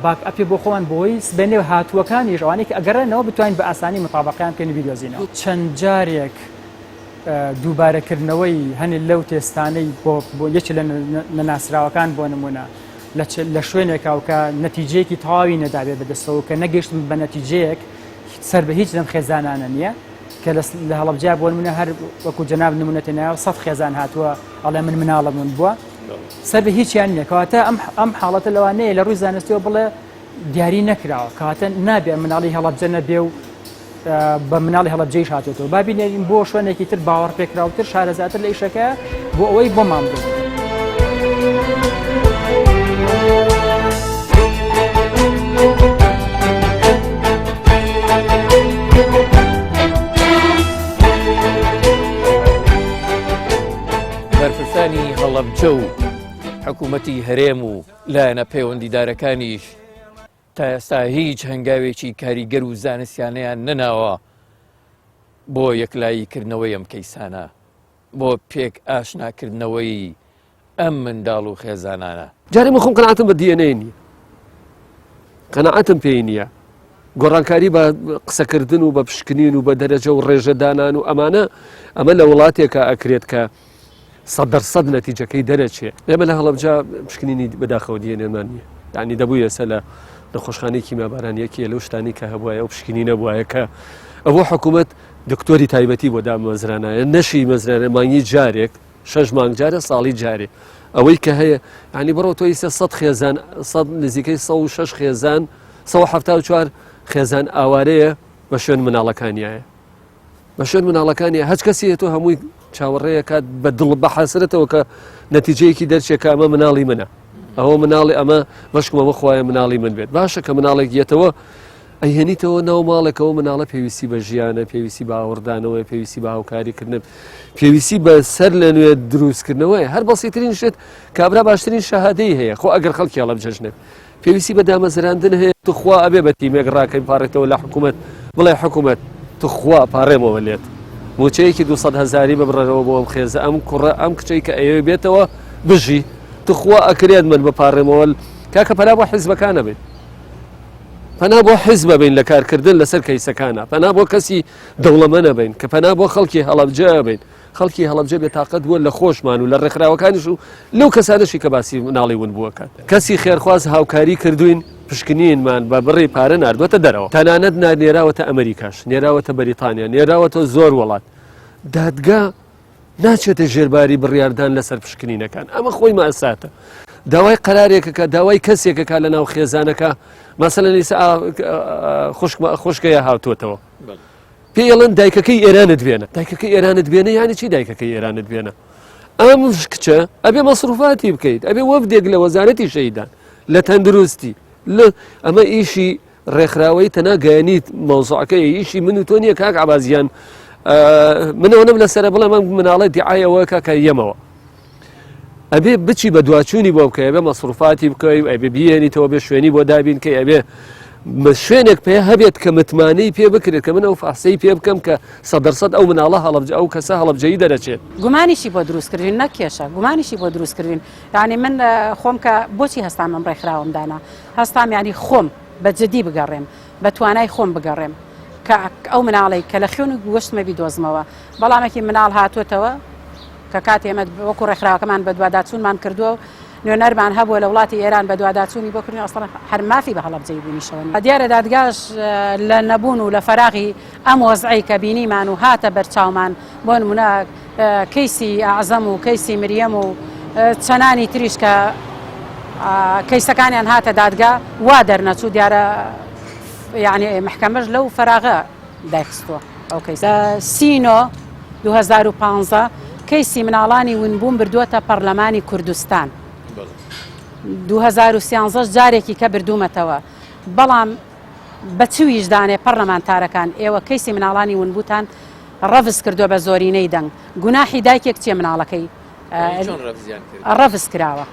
backup ێ بۆ خۆمان بۆی سبەینێ هاتووەکانیش ئەوانەی کە ئەگەڕێنەوە بتوانین بە ئاسانی متابەقەیان بکەین و بیدۆزینەوە. چەند جارێک دووبارەکردنەوەی هەنێ لەو تێستانەی بۆ بۆ یەکێ لە نەناسراوەکان بۆ نمونە لە شوێنێکا و کە نەتیجەیەکی تەواوی نەدابێ بەدەستەوە کە نەگەیشتم بە نەتیجەیەک سەر بە هیچ لەم خێزانانە نییە کە لە هەڵەبجە بۆ نمونە هەر وەکو جەناب نمونەتە ناوە سەد خێزان هاتووە ئەڵێ من مناڵم ون بووە سەر بە هیچیان نییە کەواتە ئەم ئەم حاڵەتە لەوانەیە لە ڕووی زانستیەوە بڵێ دیاری نەکراوە کەواتە نابێ مناڵی هەڵەبجە نەبێ و بە مناڵی هەڵەبجەیش هاتێتەوە با بینێرین بۆ شوێنێکی تر باوەڕ پێکراوتر شارەزاتر لە ئیشەکە بۆ ئەوەی بۆمان بێت. بەرپرسانی هەڵەبجە و حکوومەتی هەرێم و لایەنە پەیوەندیدارەکانیش تا ئێستا هیچ هەنگاوێکی کاریگەر و زانستیانەیان نەناوە بۆ یەکلایی کردنەوەی ئەم کەیسانە بۆ پێک ئاشناکردنەوەی ئەم منداڵ و خێزانانە. جارێ من خۆم قەناعەتم بە DNA نییە قەناعەتم پێی نییە. گۆڕانکاری بە قسەکردن و بە پشکنین و بە دەرەجە و ڕێژە دانان و ئەمانە ئەمە لە وڵاتێکا ئەکرێت کە 100% نەتیجەکەی دەرەچێ. ئێمە لە هەڵەبجە پشکنینی بەداخەوە DNA مان نییە. یعنی دەبوو ئێستا لە نەخۆشخانەی کیمیاباران یەکێ لەو شتانی کە هەبوایە ئەو پشکنینە بوایە کە ئەوە حکوومەت دکتۆری تایبەتی بۆ دامەزرانایە نەشی مەزرانە مانگی جارێک شەش مانگ جارێ ساڵی جارێ ئەوەی کە هەیە ینی بڕۆ تۆ ئیسە 100 خێزان 100 نزیکەی 106 خێزان 174 خێزان ئاوارەیە بە شوێن مناڵەکانیایە بە شوێن مناڵەکانی هەچ کەسی تۆ هەمووی چاوەڕێیە کات بە دڵ بە حەسرەتەوە کە نەتیجەیەکی دەرچێک کە ئەمە مناڵی منە ئەوە مناڵی ئەمە بەشکمەوە خوایە مناڵی من بێت باشە کە مناڵێک یەتەوە ئەیهێنیتەوە ناو ماڵێکەوە مناڵە پێویستی بە ژیانە پێویستی بە ئاوڕدانەوەی پێویستی بە هاوکاریکردن پێویستی بە سەر لە نوێ دروستکردنەوەی هەر بەسیترین شت کابرا باشترین شەهادەی هەیە خۆ ئەگەر خەڵکی هەڵەبجەش نەبێت پێویستی بە دامەزراندن هەیە توخوا ئەبێ بە تیمێک ڕاکەین پاڕێتەوە لە حکوومەت بڵێ حکوومەت توخوا پاڕێمەوە لێت موچەیەکی 200 هزاری ببڕەرەوە بۆ ئەم خێزە ئەم کوڕە ئەم کچەی کە ئەیەوێ بێتەوە بژی توخوا ئەکرێت من بپاڕێمەوە کاکە پەنا بۆ حیزبەکانە بێت پەنا بۆ حیزبە بین لە کارکردن لەسەر کەیسەکانە پەنا بۆ کەسی دەوڵەمەنە بین کە پەنا بۆ خەڵکی هەڵەبجە بین خەڵکی هەڵەبجە بێتاقەت بووە لە خۆشمان و لە ڕێکخراوەکانیش و لەو کەسانەشی کە باسی مناڵی ون بووەکان کەسی خێرخواز هاوکاری کردوین پشکنینمان بە بڕی پارە ناردوەتە دەرەوە تەنانەت نێراوەتە ئەمریکاش نێراوەتە بەریتانیا نێراوەتە زۆر وڵات دادگا ناچێتە ژێرباری بڕیاردان لەسەر پشکنینەکان ئەمە خۆی ماساتە داوای قەرارێکەکە داوای کەسێکەکە لە ناو خێزانەکە مەسەلەن ئیسا خوشکەیە هاتووەتەوە پێی ئەڵێن دایکەکەی ئێرانت بێنە دایکەکەی ئێرانت بێنە یانی چی دایکەکەی ئێرانت بێنە ئەم کچە ئەبێ مەسروفاتی بکەیت ئەبێ وەفدێک لە وەزارەتی شەیدان لە تەندروستی لە ئەمە ئیشی ڕێکخراوەی تەنا گەیانیت مەوزعەکەی ئیشی من و تۆ نییە کاک عبازیان منەوە نەم لەسرە بڵێ من مناڵە دیعاەوە کاکە یەمەوە ئەبێ بچی بە دواچوونی بۆ بکەی ئەبێ مەسروفاتی بکەی و ئەبێ بیێنیتەوە بێ شوێنی بۆ دابین کەی ئەبێ شوێنێک پێ هەبێت کە متمانەی پێ بکرێت کە من ئەو فاسەی پێ بکەم کە سەدەرسەد ئەو مناڵە هەڵەبجە ئەو کەسە هەڵەبجەیی دەرەچێت. گومانیشی بۆ دروست کردوین نەک کێشە گومانیشی بۆ دروست کردوین یانی من خۆم کە بۆچی هەستام ئەم ڕێکخراوەم دانا هەستام یانی خۆم بە جدی بگەڕێم بە توانای خۆم بگەڕێم کە ئەو مناڵەی کە لە خوێن و گۆشتمە بیدۆزمەوە بەڵامێکی مناڵ هاتووەتەوە کە کاتێ ئێمە وەکو ڕێکخراوەکەمان بەدواداچوونمان کردووە و نوێنەرمان هەبووە لە وڵاتی ئێران بەدواداچوونی بۆ کردن ئەسڵەن هەر مافی بە هەڵەبجەیی بوونیشەوە نییە. دیارە دادگاش لە نەبوون و لە فەراغی ئەم وەزعەی کە بینیمان و هاتە بەرچاومان بۆ نمونە کەیسی ئەعزەم و کەیسی مریەم و چەنانی تریش کە کەیسەکانیان هاتە دادگا وا دەرنەچوو دیارە یعنی محکەمەش لەو فەراغە دایخستووە ئەو کەیسە. سینۆ 2015 کەیسی مناڵانی ونبووم بردووەتە پەڕلەمانی کوردستان 2013 جارێکی کە بردوومەتەوە بەڵام بە چ ویژدانێ پەڕلەمانتارەکان ئێوە کەیسی مناڵانی ونبووتان ڕەفز کردووە بە زۆرینەی دەنگ گوناحی دایکێک چیە مناڵەکەی ڕەفز کراوە.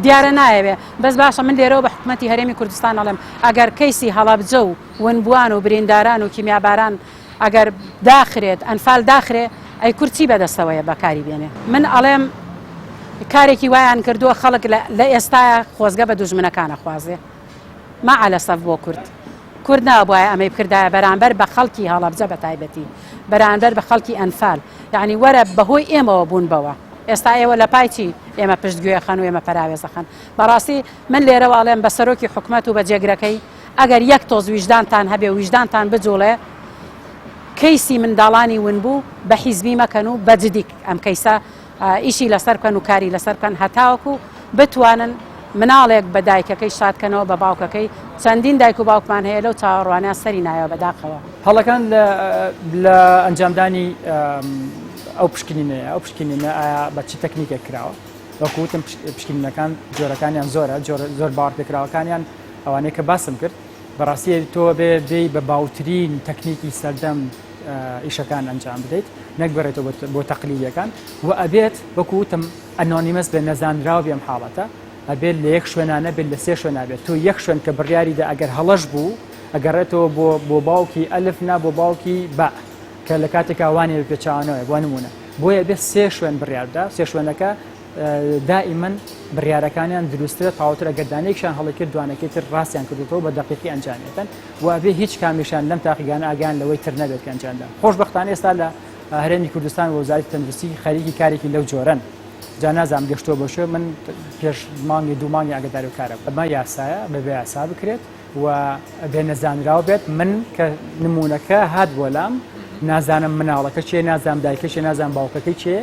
دیارە نایەوێ بەس باشە من لێرەوە بە حکومەتی هەرێمی کوردستان ئەڵێم ئەگەر کەیسی هەڵەبجە و ونبووان و برینداران و کیمیاباران ئەگەر داخرێت ئەنفال داخرێ ئەی کورد چی بەدەستەوەیە بەکاری بێنێ من ئەڵێم کارێکی وایان کردووە خەڵک لە ئێستایا خۆزگە بە دوژمنەکان ئەخوازێ مەعەلەسەف بۆ کورد کورد نابوایە ئەمەی بکردایە بەرامبەر بە خەڵکی هەڵەبجە بە تایبەتی بەرامبەر بە خەڵکی ئەنفال یعنی وەرە بەهۆی ئێمەوە بوون بەوە ئێستا ئێوە لە پای چی ئێمە پشت گوێ خەن و ئێمە پەراوێزەخەن بەڕاستی من لێرەوە ئەڵێم بە سەرۆکی حکومەت و بە جێگرەکەی ئەگەر یەک تۆز ویژدانتان هەبێ و ویژدانتان بجوڵێ کەیسی منداڵانی ونبوو بە حیزبی مەکەن و بە جدی ئەم کەیسە ئیشی لەسەر بکەن و کاری لەسەر بکەن هەتاوەکو بتوانن مناڵێک بە دایکەکەی شاد کەنەوە بە باوکەکەی چەندین دایک و باوکمان هەیە لەو چاوەڕوانیان سەری نایەوە بەداخەوە. هەڵەکان لە ئەنجامدانی ئەو پشکنینەیە، ئەو پشکنینە ئایا بە چ تەکنیکێک کراوە؟ وەکو وتم پشکنینەکان جۆرەکانیان زۆرە، زۆر باوەڕپێکراوەکانیان ئەوانەی کە باسم کرد، بەڕاستی تۆ بێ بێی بە باوترین تەکنیکی سەردەم ئیشەکان ئەنجام بدەیت نەک بگەڕێتەوە بۆ تەقلیدیەکان و ئەبێت وەکو وتم anonymous بێ نەزانراو بێ ئەم حاڵەتە ئەبێت لە یەک شوێنا نەبێت لە سێ شوێنا بێت تۆ یەک شوێن کە بڕیاریدا ئەگەر هەڵەش بوو ئەگەڕێتەوە بۆ بۆ باوکی ئەلف نا بۆ باوکی با کە لە کاتێکا وانە بە پێچەوانەوەیە بۆ نمونە بۆیە بێ سێ شوێن بڕیاردا سێ شوێنەکە. دائیمەن بڕیارەکانیان دروستترە تەواوترە گەر دانەیەکیان هەڵی کرد دوانەکەی تر ڕاستیان کردوتەوە بە دەقیقی ئەنجامیەکەن و ئەبێ هیچ کامیشان لەم تاقیگانە ئاگایان لەوەی تر نەبێت کە ئەنجامدا خۆشبەختانە ئێستا لە هەرێمی کوردستان و وەزارەتی تەندروستی خەریکی کارێکی لەو جۆرەن جا نازانم گەشتووە بۆ شوێ من پێش مانگی دوو مانگی ئاگاداری و کارە ئەمە یاسایە بەبێ یاسا بکرێت و بێ نەزانراو بێت من کە نمونەکە هات بۆ لام نازانم مناڵەکە چێ نازانم دایکە چێ نازانم باوکەکەی چێ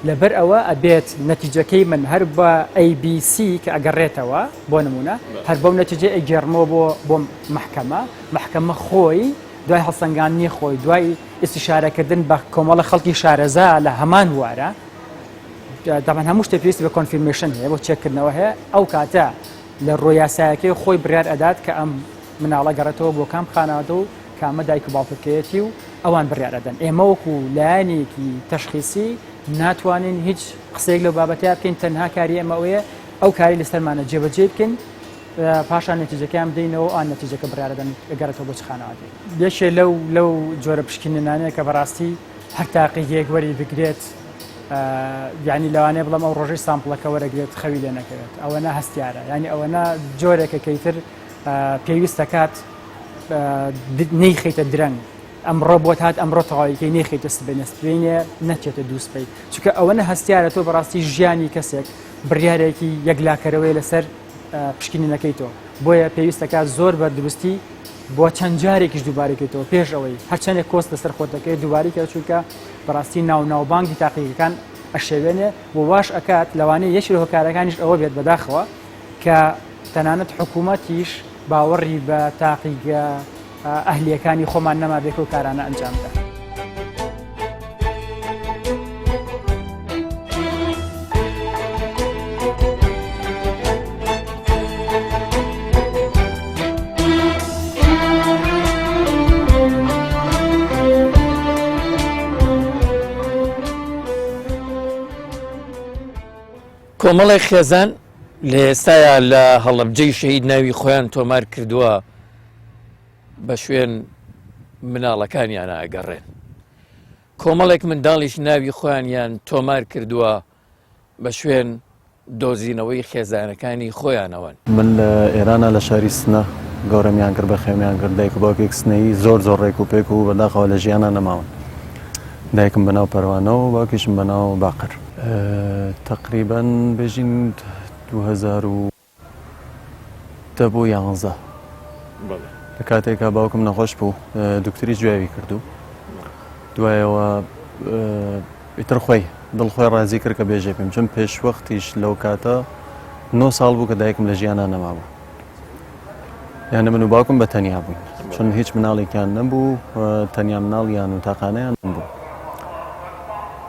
لەبەر ئەوە ئەبێت نەتیجەکەی من هەر بە ABC کە ئەگەڕێتەوە بۆ نمونە هەر بەو نەتیجە ئەگێڕمەوە بۆ بۆ محکەمە محکەمە خۆی دوای هەڵسەنگاندنی خۆی دوای ئیستیشارەکردن بە کۆمەڵە خەڵکی شارەزا لە هەمان بوارە دەبەن هەموو شتێک پێویستی بە confirmation هەیە بۆ چێکردنەوە هەیە ئەو کاتە لە ڕۆیاسایەکەی خۆی بڕیار ئەدات کە ئەم مناڵە گەڕێتەوە بۆ کام خانەوادە و کامە دایک و باوکەکەیەتی و ئەوان بڕیار ئەدەن ئێمە وەکو لایەنێکی تەشخیسی ناتوانین هیچ قسەیەک لەو بابەتەیا بکەین تەنها کاری ئێمە ئەوەیە ئەو کاری لەسەرمانە جێبەجێ بکەین پاشان نەتیجەکەیان بدەینەوە ئان نەتیجەکە بڕیارەدەن گەڕێتەوە بۆ چ خانەوادەیەک یەکێ لەو لەو جۆرە پشکنینانەیە کە بەڕاستی هەر تاقیگەیەک وەری بگرێت یعنی لەوانەیە بڵێم ئەو ڕۆژەی sample ەکە وەرەگرێت خەوی لێ نەکەوێت ئەوەنە هەستیارە یعنی ئەوەنە جۆرێکە کەیتر پێویستەکات نەیخەیتە درەنگ ئەمڕۆ بۆت هات ئەمڕۆ تەواویکەی نەیخەیتە سبەینێ سبەینێ نەچێتە دوو سبەی چونکە ئەوەنە هەستیارە تۆ بەڕاستی ژیانی کەسێک بڕیارێکی یەکلاکەرەوەی لەسەر پشکنینەکەی تۆ بۆیە پێویستەکات زۆر بە دروستی بۆ چەند جارێکیش دووبارەکەیتەوە پێش ئەوەی هەرچەندێک کۆست لەسەر خۆت دەکەیت دووبارەی کە چونکە بەڕاستی ناو ناوبانگی تاقیگەکان ئەشێوێنێ و واش ئەکات لەوانەیە یەکی لە هۆکارەکانیش ئەوە بێت بەداخەوە کە تەنانەت حکوومەتیش باوەڕی بە تاقیگە ئەهلییەکانی خۆمان نەمابێت کەو کارانە ئەنجام بدات. کۆمەڵێک خێزان لە ئێستایا لە هەڵەبجەی شەهید ناوی خۆیان تۆمار کردووە بە شوێن مناڵەکانیانە ئەگەڕێن. کۆمەڵێک منداڵیش ناوی خۆیانیان تۆمار کردووە بە شوێن دۆزینەوەی خێزانەکانی خۆیانەوەن. من لە ئێرانە لە شاری سنە گەورەمیان کرد بەخێومیان کرد دایک و باوکێک سنەیی زۆر زۆر ڕێک و پێک و بەداخەوە لە ژیانا نەماون دایکم بەناو پەروانە و باوکیشم بەناو باقر. تەقریبەن بێژین 2010 بۆ یانزە لە کاتێکا باوکم نەخۆش بوو دکتری جوێوی کردو دوایەوە ئیتر خۆی دڵ خۆی ڕازی کرد کە بێژێ پێم چون پێشوەختیش لەو کاتە نۆ ساڵ بوو کە دایکم لە ژیانا نەمابوو یانە من و باوکم بە تەنیا بووین چون هیچ مناڵێکیان نەبوو تەنیا مناڵیان و تاقانەیان بوو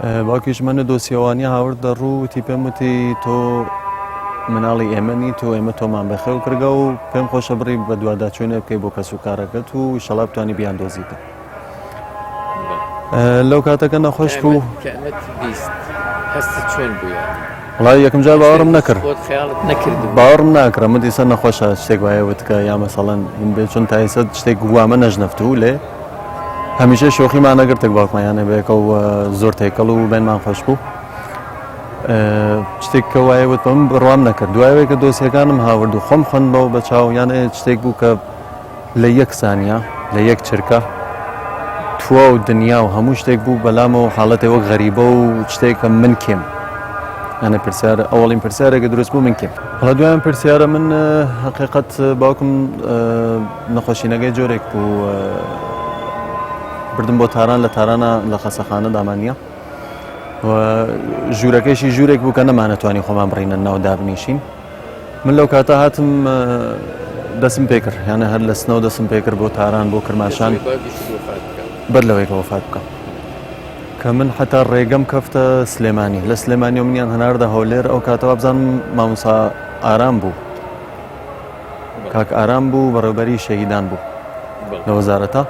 باوکیش منە دۆسیەوانی هاوردە ڕوو وتی پێم وتی تۆ مناڵی ئێمە نی تۆ ئێمە تۆمان بەخێو کردگە و پێم خۆشە بڕی بە دوواداچوونێ بکەی بۆ کەس و کارەکەت و ئیشەڵا بتانی بیان دۆزیتە لەو کاتەکە نەخۆش بوو وڵی یەکم جار باوەڕم نەکرد باوەڕم ناکرم من دیسە نەخۆشە شتێک وایە وتکە یا مەسەڵەن من بێ چون تا ئێستا شتێک وامە نەژنەفتوو لێ هەمیشە شۆخیمان نەگرتێک باوکمانیانە بەیەکەوە زۆر تێکەڵ و بێنمان خۆش بوو شتێک کە وایە وت بەم بڕوام نەکرد دوایەوەی کە دۆسیەکانم هاورد و خۆم خوێندمەوە بە چاو یان شتێک بوو کە لە یەک سانیە لە یەک چرکە تواو دنیا و هەموو شتێک بوو بەلامەوە حاڵەتێ وەک غەریبە و شتێکە من کێم یانە پرسیار ئەوڵین پرسیارێکە دروست بوو من کێم وەڵا دوایان پرسیارە من حقیقەت باوکم نەخۆشینەکەی جۆرێک بوو بردم بۆ تاران لە تارانە لە خەسەخانە دامانە و ژوورەکەیشی ژوورێک بوو کە نەمانەتوانی خۆمان بڕینە ناو دابنیشین من لەو کاتە هاتم دەسم پێکرد یانە هەر لە سنەوە دەسم پێکرد بۆ تاران بۆ کرماشان بەر لەوەی کە وەفات بکەم کە من حتا ڕێگەم کەفتە سلێمانی لە سلێمانی و منیان هەناردە هەولێر ئەو کاتەوە بزانم مامۆسا ئارام بوو کاک ئارام بوو بەڕێوبەری شەهیدان بوو لە وەزارەتە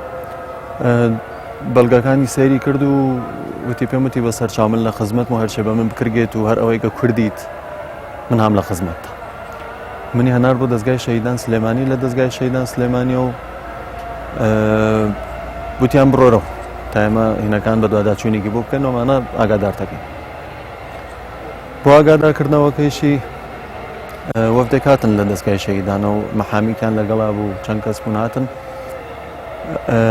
بەڵگەکانی سەیری کرد و وتی پێم وتی بە سەرچاو من لە خزمەتم و هەرچێ بە من بکرگێت و هەر ئەوەی کە کوردیت من هام لە خزمەتتا منی هەنار بۆ دەستگای شەهیدان سلێمانی لە دەستگای شەهیدان سلێمانی و وتیان بڕۆرەوە تا ئێمە هینەکان بەدواداچوونێکی بۆ بکەن ئەمانە ئاگادار دەکەین. بۆ ئاگادارکردنەوەکەیشی وەفدێک هاتن لە دەستگای شەهیدانە و مەحامیکان لەگەڵا بوو چەند کەس بوون هاتن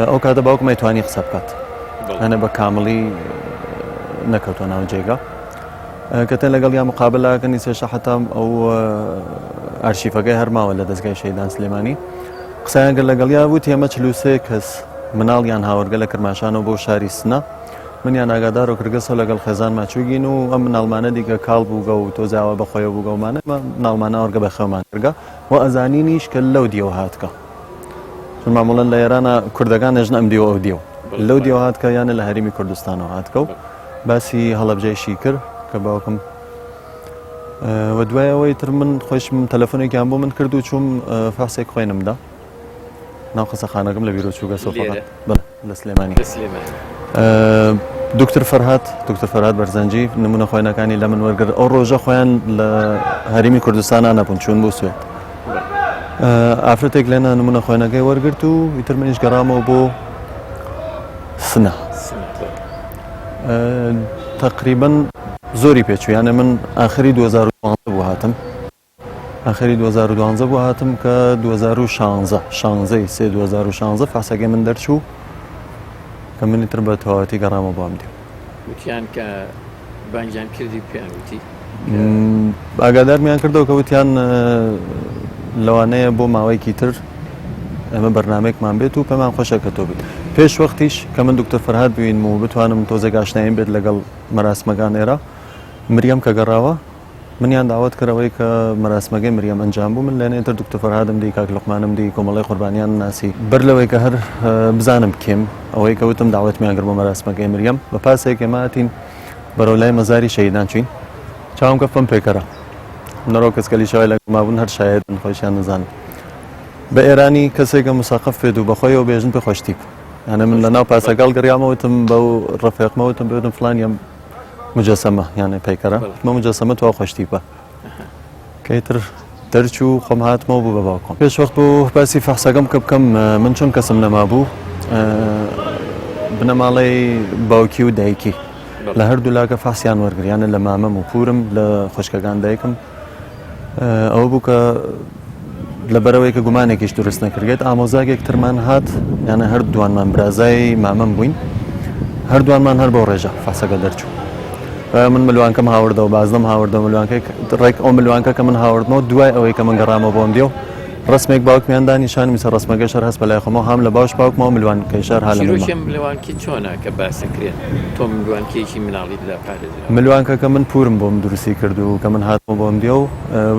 ئەو کاتە باوکم ئەیتوانی قسە بکات هەنە بە کامڵی نەکەوتۆ ناو جێگا کە تێن لەگەڵ یا مقابلەکەنی سێشە حتا ئەو ئەرشیفەکەی هەرماوە لە دەستگای شەیدان سلێمانی قسەیان کرد لەگەڵیا وتی ئێمە 43 کەس مناڵیان هاوردگە لە کرماشانەوە بۆ شاری سنە منیان ئاگادارۆ کردگەسەوە لەگەڵ خێزانما چووگین و ئەم مناڵمانە دیگە کاڵ بووگە و تۆزاوە بە خۆیەوە بووگەومانە مناڵمانە ئەورگە بە خێومان کردگە و ئەزانینیش کە لەو دیەوە هاتگە چون ماموڵەن لە ئێرانە کوردەکان ئێژن ئەم دیوە ئەو دیو لەو دیوە هاتکە یانە لە هەرێمی کوردستانەوە هاتکە و باسی هەڵەبجەیشی کرد کە باوکم و دوای ئەوەی تر من خۆشم تەلەفۆنێکیان بۆ من کرد و چووم فاسێک خوێنمدا ناو خەسەخانەکەم لە بیرۆ چووگە سۆفەکە لە سلێمانی دکتر فەرهاد دکتر فەرهاد بەرزەنجی نمونە خوێنەکانی لە من وەرگر ئەو ڕۆژە خۆیان لە هەرمی کوردستانە نەبوون چوون بۆ سوێت ئافرەتێک لێنا نمونە خوێنەکەی وەرگرت و ئیتر منیش گەڕامەوە بۆ سنە تقریبا زۆری پێچوو یانە من ئاخری 2012 بوو هاتم ئاخری 2012 بوو هاتم کە 2016 شانزەی سێ 2016 فاسەکەی من دەرچوو کە منی تر بە تەواوەتی گەڕامە بۆ ئەم دیو. وتیان کە بانگیان کردی پێیان وتی؟ ئاگادارمیان کردەوە کە وتیان لەوانەیە بۆ ماوەیەکی تر ئێمە بەرنمەیەکمان بێت و پێمان خۆشە کە تۆ بیت پێش وەختیش کە من دکتۆر فەرهاد بووین و بتوانم تۆزێک ئاشناییم بێت لەگەڵ مەراسمەکان ئێرە مریەم کە گەڕاوە منیان داوەت کرد ئەوەی کە مەراسمەکەی مریەم ئەنجام بوو من لێنێ تر دکتۆر فەرهادم دی کاک لوقمانم دی کۆمەڵی قوربانیان ناسی بەر لەوەی کە هەر بزانم کێم ئەوەی کە وتم داوەتمیان کرد بۆ مەراسمەکەی مریەم بە پاسێک ئێمە هاتین بەرەو لای مەزاری شەهیدان چوین چاوم کەفت بەم پێکەرە نەرۆ کەسکەلی شای لەگەڵ مابوون هەر شایەدن خۆشیان نەزانن بە ئێرانی کەسێکە مسەقەف بێت و بەخۆیەوە بێژن پێ خۆشتیپ یانە من لەناو پاسەکەڵ گەڕیامە وتم بەو ڕەفێقمە وتم بێتم فلانیم مجەسەمە یانێ پەیکەرە مە مجەسەمە توا خۆشتیپە کەیتر دەرچوو خۆم هاتمەوە بوو بە باوکم پێش وەخت بۆ باسی فەحسەکەم کە بکەم من چۆن کەسم نەمابوو بنەماڵەی باوکی و دایکی لە هەردوو لاکە فەحسیان وەرگریانە لە مامەم و پورم لە خوشکەکان دایکم ئەوە بوو کە لەبەرەوەی کە گومانێکیش دروست نەکردێت ئامۆزاگێک ترمان هات یانە هەر دوانمان برازای مامەم بووین هەردوانمان هەر بۆ ڕێژە فاسەکە دەرچوو من ملوانکەم هاوردەوە بازنم هاوردەوە ملوانکەی ڕێک ئەو ملوانکە کە من هاوردمەوە دوای ئەوەی کە من گەڕامەوە بۆم دیێ و ڕسمێک باوکمیان دانیشانم سەر ڕسمەکەی شەر هەست بەلای خۆمەوە هەم لە باوش باوکمەوە ملوانکەی شەر ها لە منمە. چیرۆکی ملوانکی چۆنە کە باسەکرێت تۆ ملوانکەیەکی مناڵیت لا پارێزراوە؟ ملوانکەکە من پورم بۆم دروستی کرد و کە من هاتمەوە بۆم دیێ و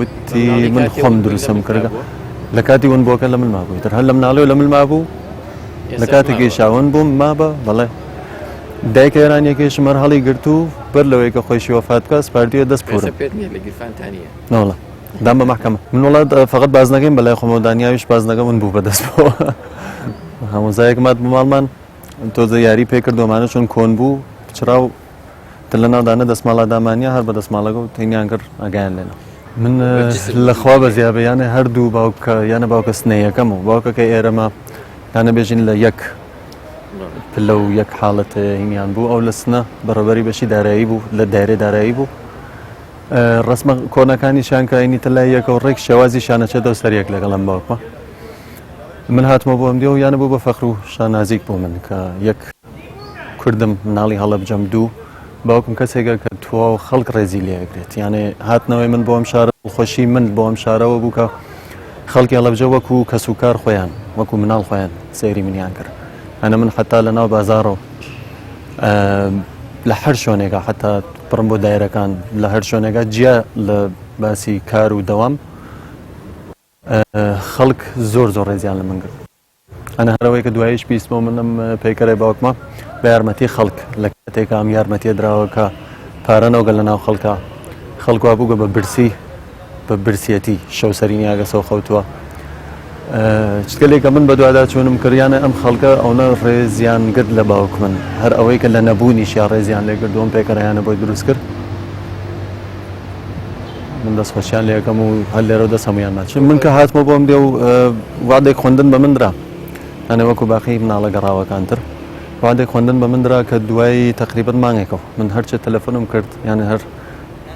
وتی مناڵی من کاتی خۆم ون بووی لە دروستم ملتا کردگە بووە؟ لە کاتی ون بووەکە لە من مابوو ئیتر هەر لە مناڵیەوە لە مل مابوو لە ئێستاش کاتێکیشا ماوە؟ ون بووم مابە بەڵێ. دایکە ئێرانیەکەیشم هەر هەڵی گرت و بەر لەوەی کە خۆیشی وەفات بکات سپاردویە دەست ئێستا پورم. پێت نییە لە گیرفانتا نییە؟ نەوەڵا دام بە مەحکەمە. من وەڵا فەقەت بازنەکەیم بەلای خۆمەوە دانیاویش بازنەکە ون بوو بەدەستمەوە. هەمووزایەکم هات بۆ ماڵمان تۆزە یاری پێ کرد ئەمانە چۆن کۆن بوو پچڕا و تر لە ناو دانە دەسماڵا دامانیا هەر بە دەسماڵەکە و تەینیان کرد ئاگایان لێنا. من بە جسم لە خوا وجودی هەیە. بەزیابێ یانێ هەردوو باوکە یانە باوکە سنەیەکەم و باوکەکەی ئێرەمە یانە بێژین لە یەک پلە و یەک حاڵەت هینیان بوو ئەو لە سنە بەڕێوەبەری بەشی دارایی بوو لە دایرەی دارایی بوو ڕسمە کۆنەکانیشیان کە ئەینی تەلای یەکە و ڕێک شێوازیشیان ئەچێتەوە سەر یەک لەگەڵ ئەم باوکمە من هاتمەوە بۆ ئەم دیوە یانە بوو بە فەخر و شانازیک بۆ من کە یەک کوردم مناڵی هەڵەبجەم دوو باوکم کەسێکە کە تواو خەڵک ڕێزی لێ ئەگرێت یانێ هاتنەوەی من بۆ ئەم شارە خۆشی من بۆ ئەم شارەوە بوو کە خەڵکی هەڵەبجە وەکو کەسوکار خۆیان وەکو مناڵ خۆیان سەیری منیان کرد ئەنە من حتا لە ناو بازاڕەوە لە هەر شوێنێکا حتا بڕم بۆ دایرەکان لە هەر شوێنێکا جیا لە باسی کار و دەوام خەڵک زۆر زۆر ڕێزیان لە من گرت ئەنە هەرەوەی کە دواییش بیستمەوە من ئەم پەیکەرەی باوکمە بە یارمەتی خەڵک لە کاتێکا ئەم یارمەتیە دراوە کە پارە نەوگە لە ناو خەڵکە خەڵک وا بووگە بە برسی بە برسیەتی شەو سەری نیاگەسەوە خەوتووە چتگەلێکە من بەدوادا چوونم کردیانە ئەم خەڵکە ئەوە ڕێزیان گرت لە باوک من هەر ئەوەی کە لە نەبوونیش یا ڕێزیان لێ گردووم پێکەرەیانە بۆی دروست کرد من دەست خۆشیان لێ ئەکەم و هەر لێرەوە دەست هەموویان ماچ من کە هاتمەوە بۆم دێ و وادێک خوێندن بە من درا یانێ وەکو باقی مناڵە گەڕاوەکان تر وادێک خوێندن بە من درا کە دوای تقریبا مانگێکەوە من هەرچێ تەلەفۆنم کرد یانێ هەر.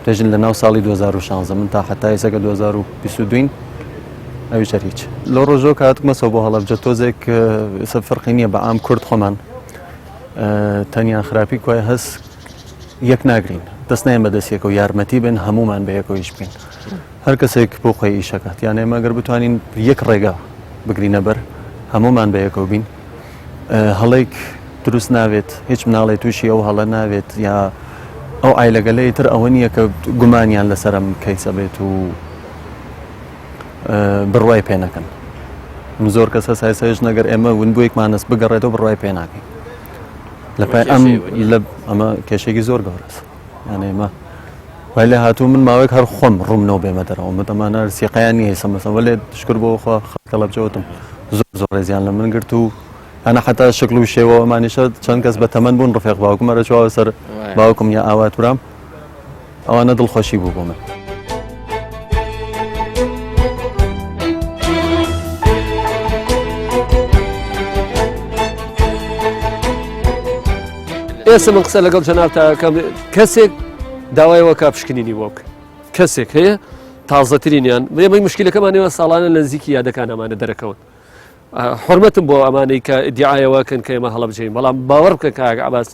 پێشن لە ناو ساڵی 2016 من تا حتا ئێستا کە 2022 ئەویش هەر هیچ. لەو ڕۆژەوە کە هاتمەسەوە بۆ هەڵەبجە تۆزێک ئێستا فەرقی نییە بە عام کورد خۆمان تەنیا خراپی کوای هەس یەک ناگرین دەست نایم بە دەست یەکەوە یارمەتی بن هەمومان بە یەکەوە ئیش بکەین هەر کەسێک بۆ خۆی ئیشەکات یان ئێمە گەر بتوانین یەک ڕێگا بگرینە بەر هەمومان بە یەکەوە بین هەڵێک دروست نابێت هیچ مناڵێ تووشی ئەو هەڵە نابێت یا ئەو ئایلەگەلەی تر ئەوە نییە کە گومانیان لەسەرم کەیسە بێت و بڕوای پێ نەکەن زۆر کەس هەس هەیە نەگەر ئێمە ونبوویەکمانەس بگەڕێتەوە بڕوای پێ ناکەین لە پای ئەم لە ئەمە کێشێکی زۆر گەورەس یانە ئێمە وای لێ هاتوو من ماوەیەک هەر خۆم ڕوومنەوە بێمە دەرەوە متەمانە سیقەیان نییە سەمەسە وەلێ شکر بۆ خوا خەڵک هەڵەبجەوتم زۆر زۆر ڕێزیان لە من گرت و ئەنا حتا شکل و شێوە ئەمانیشە چەند کەس بە تەمەن بوون ڕفێق باوکم ئەرە چواوە سەر باوکم یا ئاوات برام ئەوانە دڵخۆشی بوو بۆ من. ئێستا من قسە لەگەڵ جەنابتا ئەکەم کەسێک داوای وەکا پشکنینی بۆ بکە کەسێک هەیە تازەترینیان ئێمەی مشکلەکەمان ئێوە ساڵانە لە نزیکی یادەکان ئەمانە دەرەکەون حرمەتم بۆ ئەمانەی کە ئیدعایەوە کەن کە ئێمە هەڵەبجەین بەڵام باوەڕ بکە کاک عەباس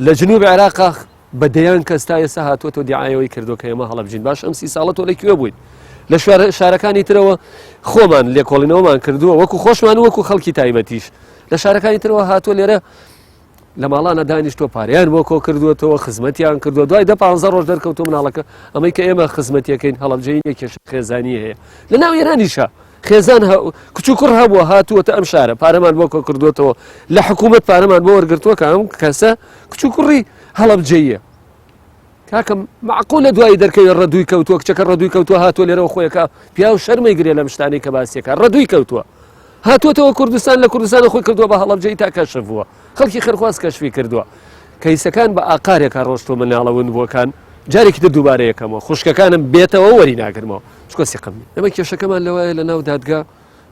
لە جنوب عێراق بە دەیان کەس تا ئێستا هاتووەتەوە دیعایەوەی کردووە کە ئێمە هەڵەبجین باش ئەم سی ساڵە تۆ لە کوێ بوویت لە شارەکانی ترەوە خۆمان لێکۆڵینەوەمان کردووە وەکو خۆشمان وەکو خەڵکی تایبەتیش لە شارەکانی ترەوە هاتووە لێرە لە ماڵانە دانیشتووە پارەیان بۆ کۆ کردووەتەوە خزمەتیان کردووە دوای دە پانزە ڕۆژ دەرکەوتو مناڵەکە ئەمەی کە ئێمە خزمەتیەکەین هەڵەبجەی نیە کێشە خێزانی هەیە لە ناو ئێرانیشە خێزان کچ و کوڕ هەبووە هاتووەتە ئەم شارە پارەمان بۆ کۆ کردووەتەوە لە حکوومەت پارەمان بۆ وەرگرتووە کە ئەم کەسە کچ و کوڕی هەڵەبجەیە کاکە معقولە دوایی دەرکەوێ ڕەدووی کەوتووە کچەکە ڕەدووی کەوتووە هاتووە لێرەوە خۆیەکە پیاو شەرمەی گرێ لەم شتانەی کە باسیەکە ڕەدووی کەوتووە هاتووەتەوە کوردستان لە کوردستان خۆی کردووە بە هەڵەبجەی تا کەشف بووە خەڵکی خێرخواز کەشفی کردووە کەیسەکان بە ئاقارێکا ڕۆشتووە مناڵە ونبووەکان جارێکی تر دووبارە یەکەمەوە خوشکەکانم بێتەوە وەری ناگرمەوە چکۆ سیقم ئێمە کێشەکەمان لەوایە لە ناو دادگا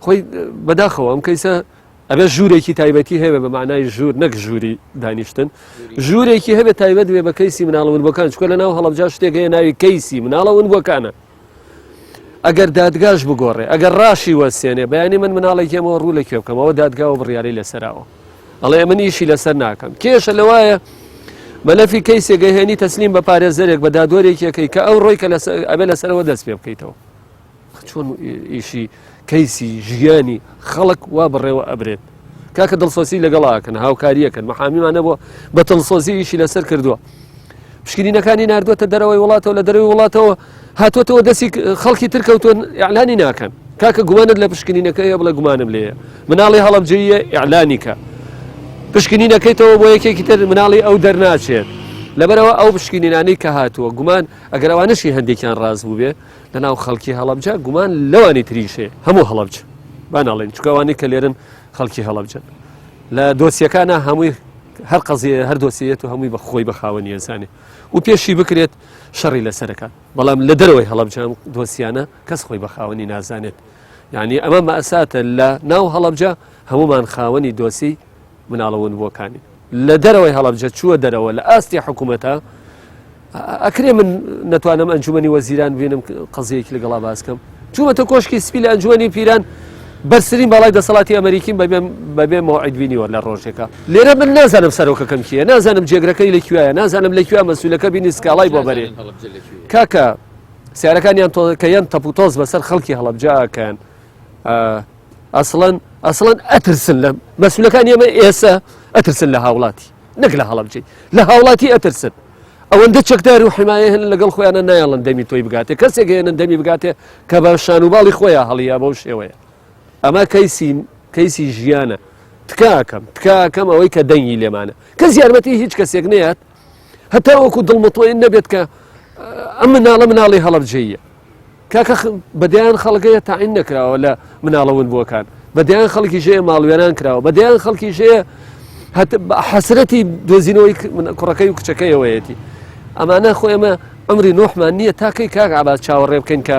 خۆی بەداخەوە ئەم کەیسە ئەبێ ژوورێکی تایبەتی هەبێ بە معنای ژوور نەک ژووری دانیشتن ژوورێکی هەبێ تایبەت بێ بە کەیسی مناڵە ونبووەکان چکە لە ناو هەڵەبجە شتێک هەیە ناوی کەیسی مناڵە ونبووەکانە ئەگەر دادگاش بگۆڕێ ئەگەر ڕاشی وەسێنێ بەیانی من مناڵێکی ئەمەوە ڕوو لە کوێ بکەمەوە دادگاوە بڕیاری لەسەراوە ئەڵێ من ئیشی لەسەر ناکەم کێشە لەوایە مەلەفی کەیسێک گەهێنی تەسلیم بە پارێزەرێک بە دادوەرێکیەکەی کە ئەو ڕۆی کە ئەبێ لەسەرەوە دەست پێ بکەیتەوە چۆن ئیشی کەیسی ژیانی خەڵک وا بەڕێوە ئەبرێت کاکە دڵسۆسی لەگەڵاکەن هاوکاریەکەن محامیمان نەبووە بە دڵسۆزی ئیشی لەسەر کردووە پشکنینەکانی نردووەتە دەرەوەی وڵاتەوە لە دەرەوەی وڵاتەوە هاتووەتەوە دەستی خەڵکی تر کەوتون ئیعلانی ناکەن کاکە گومانت لە پشکنینەکە هەیە بڵێ گومانم لێیە مناڵی هەڵەبجەیە ئیعلانی کە پشکنینەکەیتەوە بۆ یەکێکی تر مناڵی ئەو دەرناچێت لەبەرەوە ئەو پشکنینانەی کە هاتووە گومان ئەگەر ئەوانەشی هەندێکیان ڕاست بووبێ لەناو خەڵکی هەڵەبجە گومان لەوانی تریش هەیە هەموو هەڵەبجە با ناڵێن چونکە ئەوانەی کە لێرن خەڵکی هەڵەبجەن لە دۆسیەکانە هەمووی هەر قەزیە هەر دۆسیەت و هەمووی بە خۆی بە خاوەنی ئەزانێ و پێشی بکرێت شەڕی لەسەرەکات بەڵام لە دەرەوەی هەڵەبجە ئەم دۆسیانە کەس خۆی بە خاوەنی نازانێت یعنی ئەمە مەساتە لە ناو هەڵەبجە هەمومان خاوەنی دۆسی مناڵە ونبووەکانی لە دەرەوەی هەڵەبجە چووە دەرەوە لە ئاستی حکوومەتە ئەکرێ من نەتوانم ئەنجومەنی وەزیران ببینم قەزیەکی لەگەڵا باس کەم چوومەتە کۆشکی سپی لە ئەنجومەنی پیران بەرزترین باڵای دەسەڵاتی ئەمریکیم بەبێ مەوعید بینیوە لە ڕۆژێکە لێرە من نازانم سەرۆکەکەم کێیە نازانم جێگرەکەی لە کوێیە نازانم لە کوێ مەسولەکە بینی سکاڵای بۆ بەرێ کاکە سیارەکانیان کە یان تەپ و تۆز بەسەر خەڵکی هەڵەبجە ئەکەن ئەسڵەن ئەسڵەن ئەترسن لە مەسولەکانی ئێمە ئێسە ئەترسن لە هاوڵاتی نەک لە هەڵەبجەی لە هاوڵاتی ئەترسن ئەوەندە چەکدار و حمایە هەن لەگەڵ خۆیانە نایەڵن دەمی تۆی بگاتێ کەسێک هێنن دەمی بگاتێ کە بە شان و باڵی خۆیان هەڵیا بەو شێوەیە ئەمە کەیسی کەیسی ژیانە تکاکەم تکاکەم ئەوەی کە دەنگی لێمانە کەس یارمەتی هیچ کەسێک نەیات هەتا وەکو دڵمتۆین نەبێت کە ئەم مناڵە مناڵی هەڵەبجەیە کاکە بە دەیان خەڵک هەیە تاعین نەکراوە لە مناڵە ونبووەکان بە دەیان خەڵکیش هەیە ماڵوێران کراوە بە دەیان خەڵکیش هەیە حەسرەتی دۆزینەوەی کوڕەکەی و کچەکەیەوەیەتی ئەمانە خۆ ئێمە عمری نۆحمان نییە تاکەی کاک عباس چاوەڕێ بکەین کە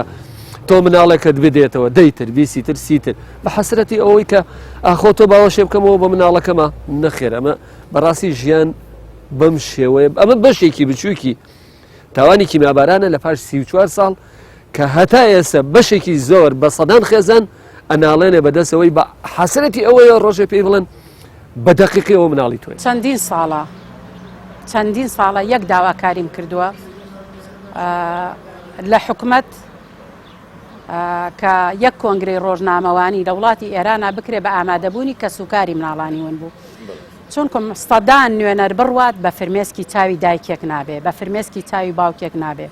تۆ مناڵێکت بدێتەوە دەیتر بیسی تر سیتر بە حەسرەتی ئەوەی کە ئاخۆ تۆ باوەشێ بکەمەوە بە مناڵەکەمە نەخێر ئەمە بەڕاستی ژیان بەم شێوەیە ئەمە بەشێکی بچووکی. تاوانی کیمیابارانە لە پاش 34 ساڵ کە هەتا ئێستا بەشێکی زۆر بە سەدان خێزان ئەناڵێنێ بەدەستەوەی بە حەسرەتی ئەوەیە ڕۆژێ پێی بڵێن بە دەقیقی ئەوە مناڵی تۆیە. چەندین ساڵە چەندین ساڵە یەک داواکاریم کردووە لە حکومەت کە یەک کۆنگرەی ڕۆژنامەوانی لە وڵاتی ئێرانە بکرێ بە ئامادەبوونی کەسوکاری مناڵانی ون بوو چونکم سەدان نوێنەر بڕوات بە فرمێسکی چاوی دایکێک نابێ بە فرمێسکی چاوی باوکێک نابێ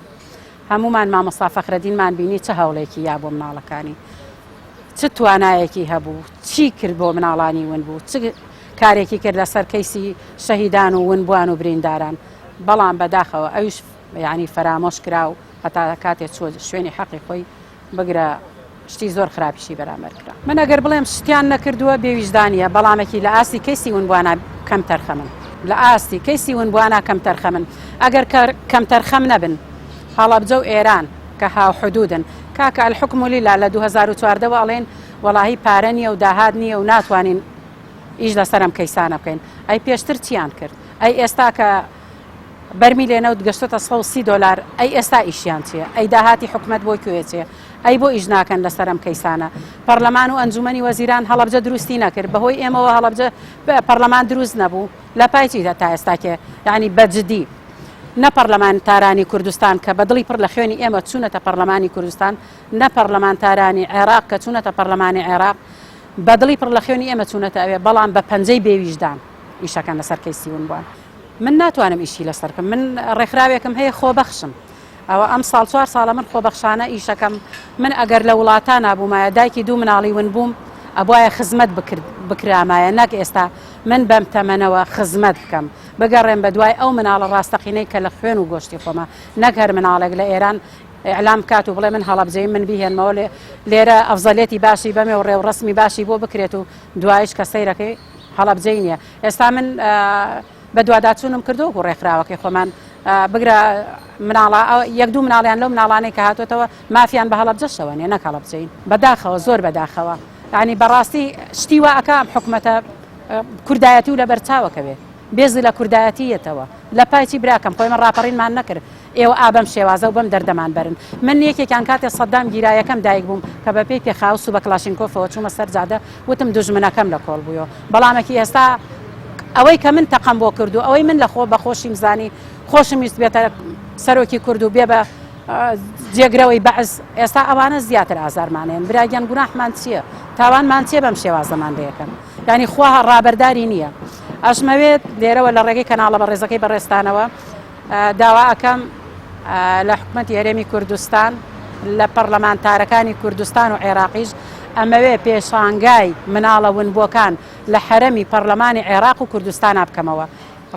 هەموومان مامۆستا فەخرەدینمان بینی چ هەوڵێکی یا بۆ مناڵەکانی چ توانایەکی هەبوو چی کرد بۆ مناڵانی ون بوو چ کارێکی کرد لەسەر کەیسی شەهیدان و ونبووان و برینداران بەڵام بەداخەوە ئەویش یعنی فەرامۆش کرا و هەتا کاتێ چووە شوێنی حەقی خۆی بگرە شتی زۆر خراپیشی بەرامبەر کرا. من ئەگەر بڵێم شتیان نەکردووە بێویژدانیە بەڵامەکی لە ئاستی کەیسی ونبوانا کەم تەرخەمن لە ئاستی کەیسی ونبوانا کەم تەرخەمن ئەگەر کەم تەرخەم نەبن هەڵەبجە و ئێران کە هاوحدودن کاکە الحکم للە لە 2014 وە ئەڵێن وەڵاهی پارە نییە و داهات نییە و ناتوانین ئیش لەسەر ئەم کەیسانە بکەین ئەی پێشتر چیان کرد ئەی ئێستا کە بەرمیلێ نەوت گەشتۆتە 130 دۆلار ئەی ئێستا ئیشیان چیە ئەی داهاتی حکومەت بۆ کوێ چێ ئەی بۆ ئیش ناکەن لەسەر ئەم کەیسانە پەرلەمان و ئەنجومەنی وەزیران هەڵەبجە دروستی نەکرد بەهۆی ئێمەوە هەڵەبجە پەرلەمان دروست نەبوو لە پای چیدا تا ئێستا کێ یعنی بەجدی نە پەرلەمانتارانی کوردستان کە بە دڵی پڕ لە خوێنی ئێمە چوونەتە پەرلەمانی کوردستان نە پەرلەمانتارانی عێراق کە چوونەتە پەرلەمانی عێراق بە دڵی پڕ لە خوێنی ئێمە چوونەتە ئەوێ بەڵام بە پەنجەی بێویژدان ئیشەکەن لەسەر کەیسی ونبووان من ناتوانم ئیشی لەسەر بکەم من ڕێکخراوێکم هەیە خۆبەخشم ئەوە ئەم ساڵ چوار ساڵە من خۆبەخشانە ئیشەکەم من ئەگەر لە وڵاتانا بوومایە دایکی دوو مناڵی ون بووم ئەبوایە خزمەت بکرامایە نەک ئێستا من بەم تەمەنەوە خزمەت بکەم بگەڕێم بە دوای ئەو مناڵە ڕاستەقینەی کە لە خوێن و گۆشتی خۆمە نەک هەر مناڵێک لە ئێران ئیعلام بکات و بڵێ من هەڵەبجەیم من بیهێنمەوە لێرە ئەفزەلێتی باشی بەمێ و ڕێوڕەسمی باشی بۆ بکرێت و دوایش کە سەیرەکەی هەڵەبجەی نییە ئێستا من بەدواداچوونم کردووە وەکو ڕێکخراوەکەی خۆمان بگرە مناڵە یەک دوو مناڵیان لەو مناڵانەی کە هاتوێتەوە مافیان بە هەڵەبجەشەوە نیە نەک هەڵەبجەین بەداخەوە زۆر بەداخەوە ینی بەڕاستی شتی وا ئەکا ئەم حکومەتە کوردایەتی و لەبەر چاوەکەوێ بێزی لە کوردایەتی یەتەوە لە پای چی براکەم خۆی من ڕاپەڕینمان نەکرد ئێوە ئا بەم شێوازە و بەم دەردەمان بەرن. من یەکێکیان کاتێ سەدام گیرا یەکەم دایک بووم کە بە پێی پێخاوس و بە کڵاشینکۆفەوە چوومە سەر جادە وتم دوژمنەکەم لە کۆڵ بوویەوە بەڵامەکی ئێستا ئەوەی کە من تەقەم بۆ کرد و ئەوەی من لە خۆ بە خۆشیم زانی خۆشم ویست بێتە سەرۆکی کورد و بێ بە جێگرەوەی بەعس ئێستا ئەوانە زیاتر ئازارمانێن براگیان گوناحمان چییە تاوانمان چییە بەم شێوازەمان لێکەن یعنی خوا ڕابەرداری نییە ئەشمەوێت لێرەوە لە ڕێگەی کەناڵە بەڕێزەکەی بەڕێزتانەوە داوا ئەکەم لە حکومەتی هەرێمی کوردستان لە پەڕلەمانتارەکانی کوردستان و عێراقیش ئەمەوێ پێشانگای مناڵە ونبووەکان لە حەرەمی پەڕلەمانی عێراق و کوردستانا بکەمەوە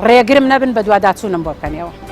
ڕێگرم نەبن بەدواداچوونم بۆ بکەن ئێوە.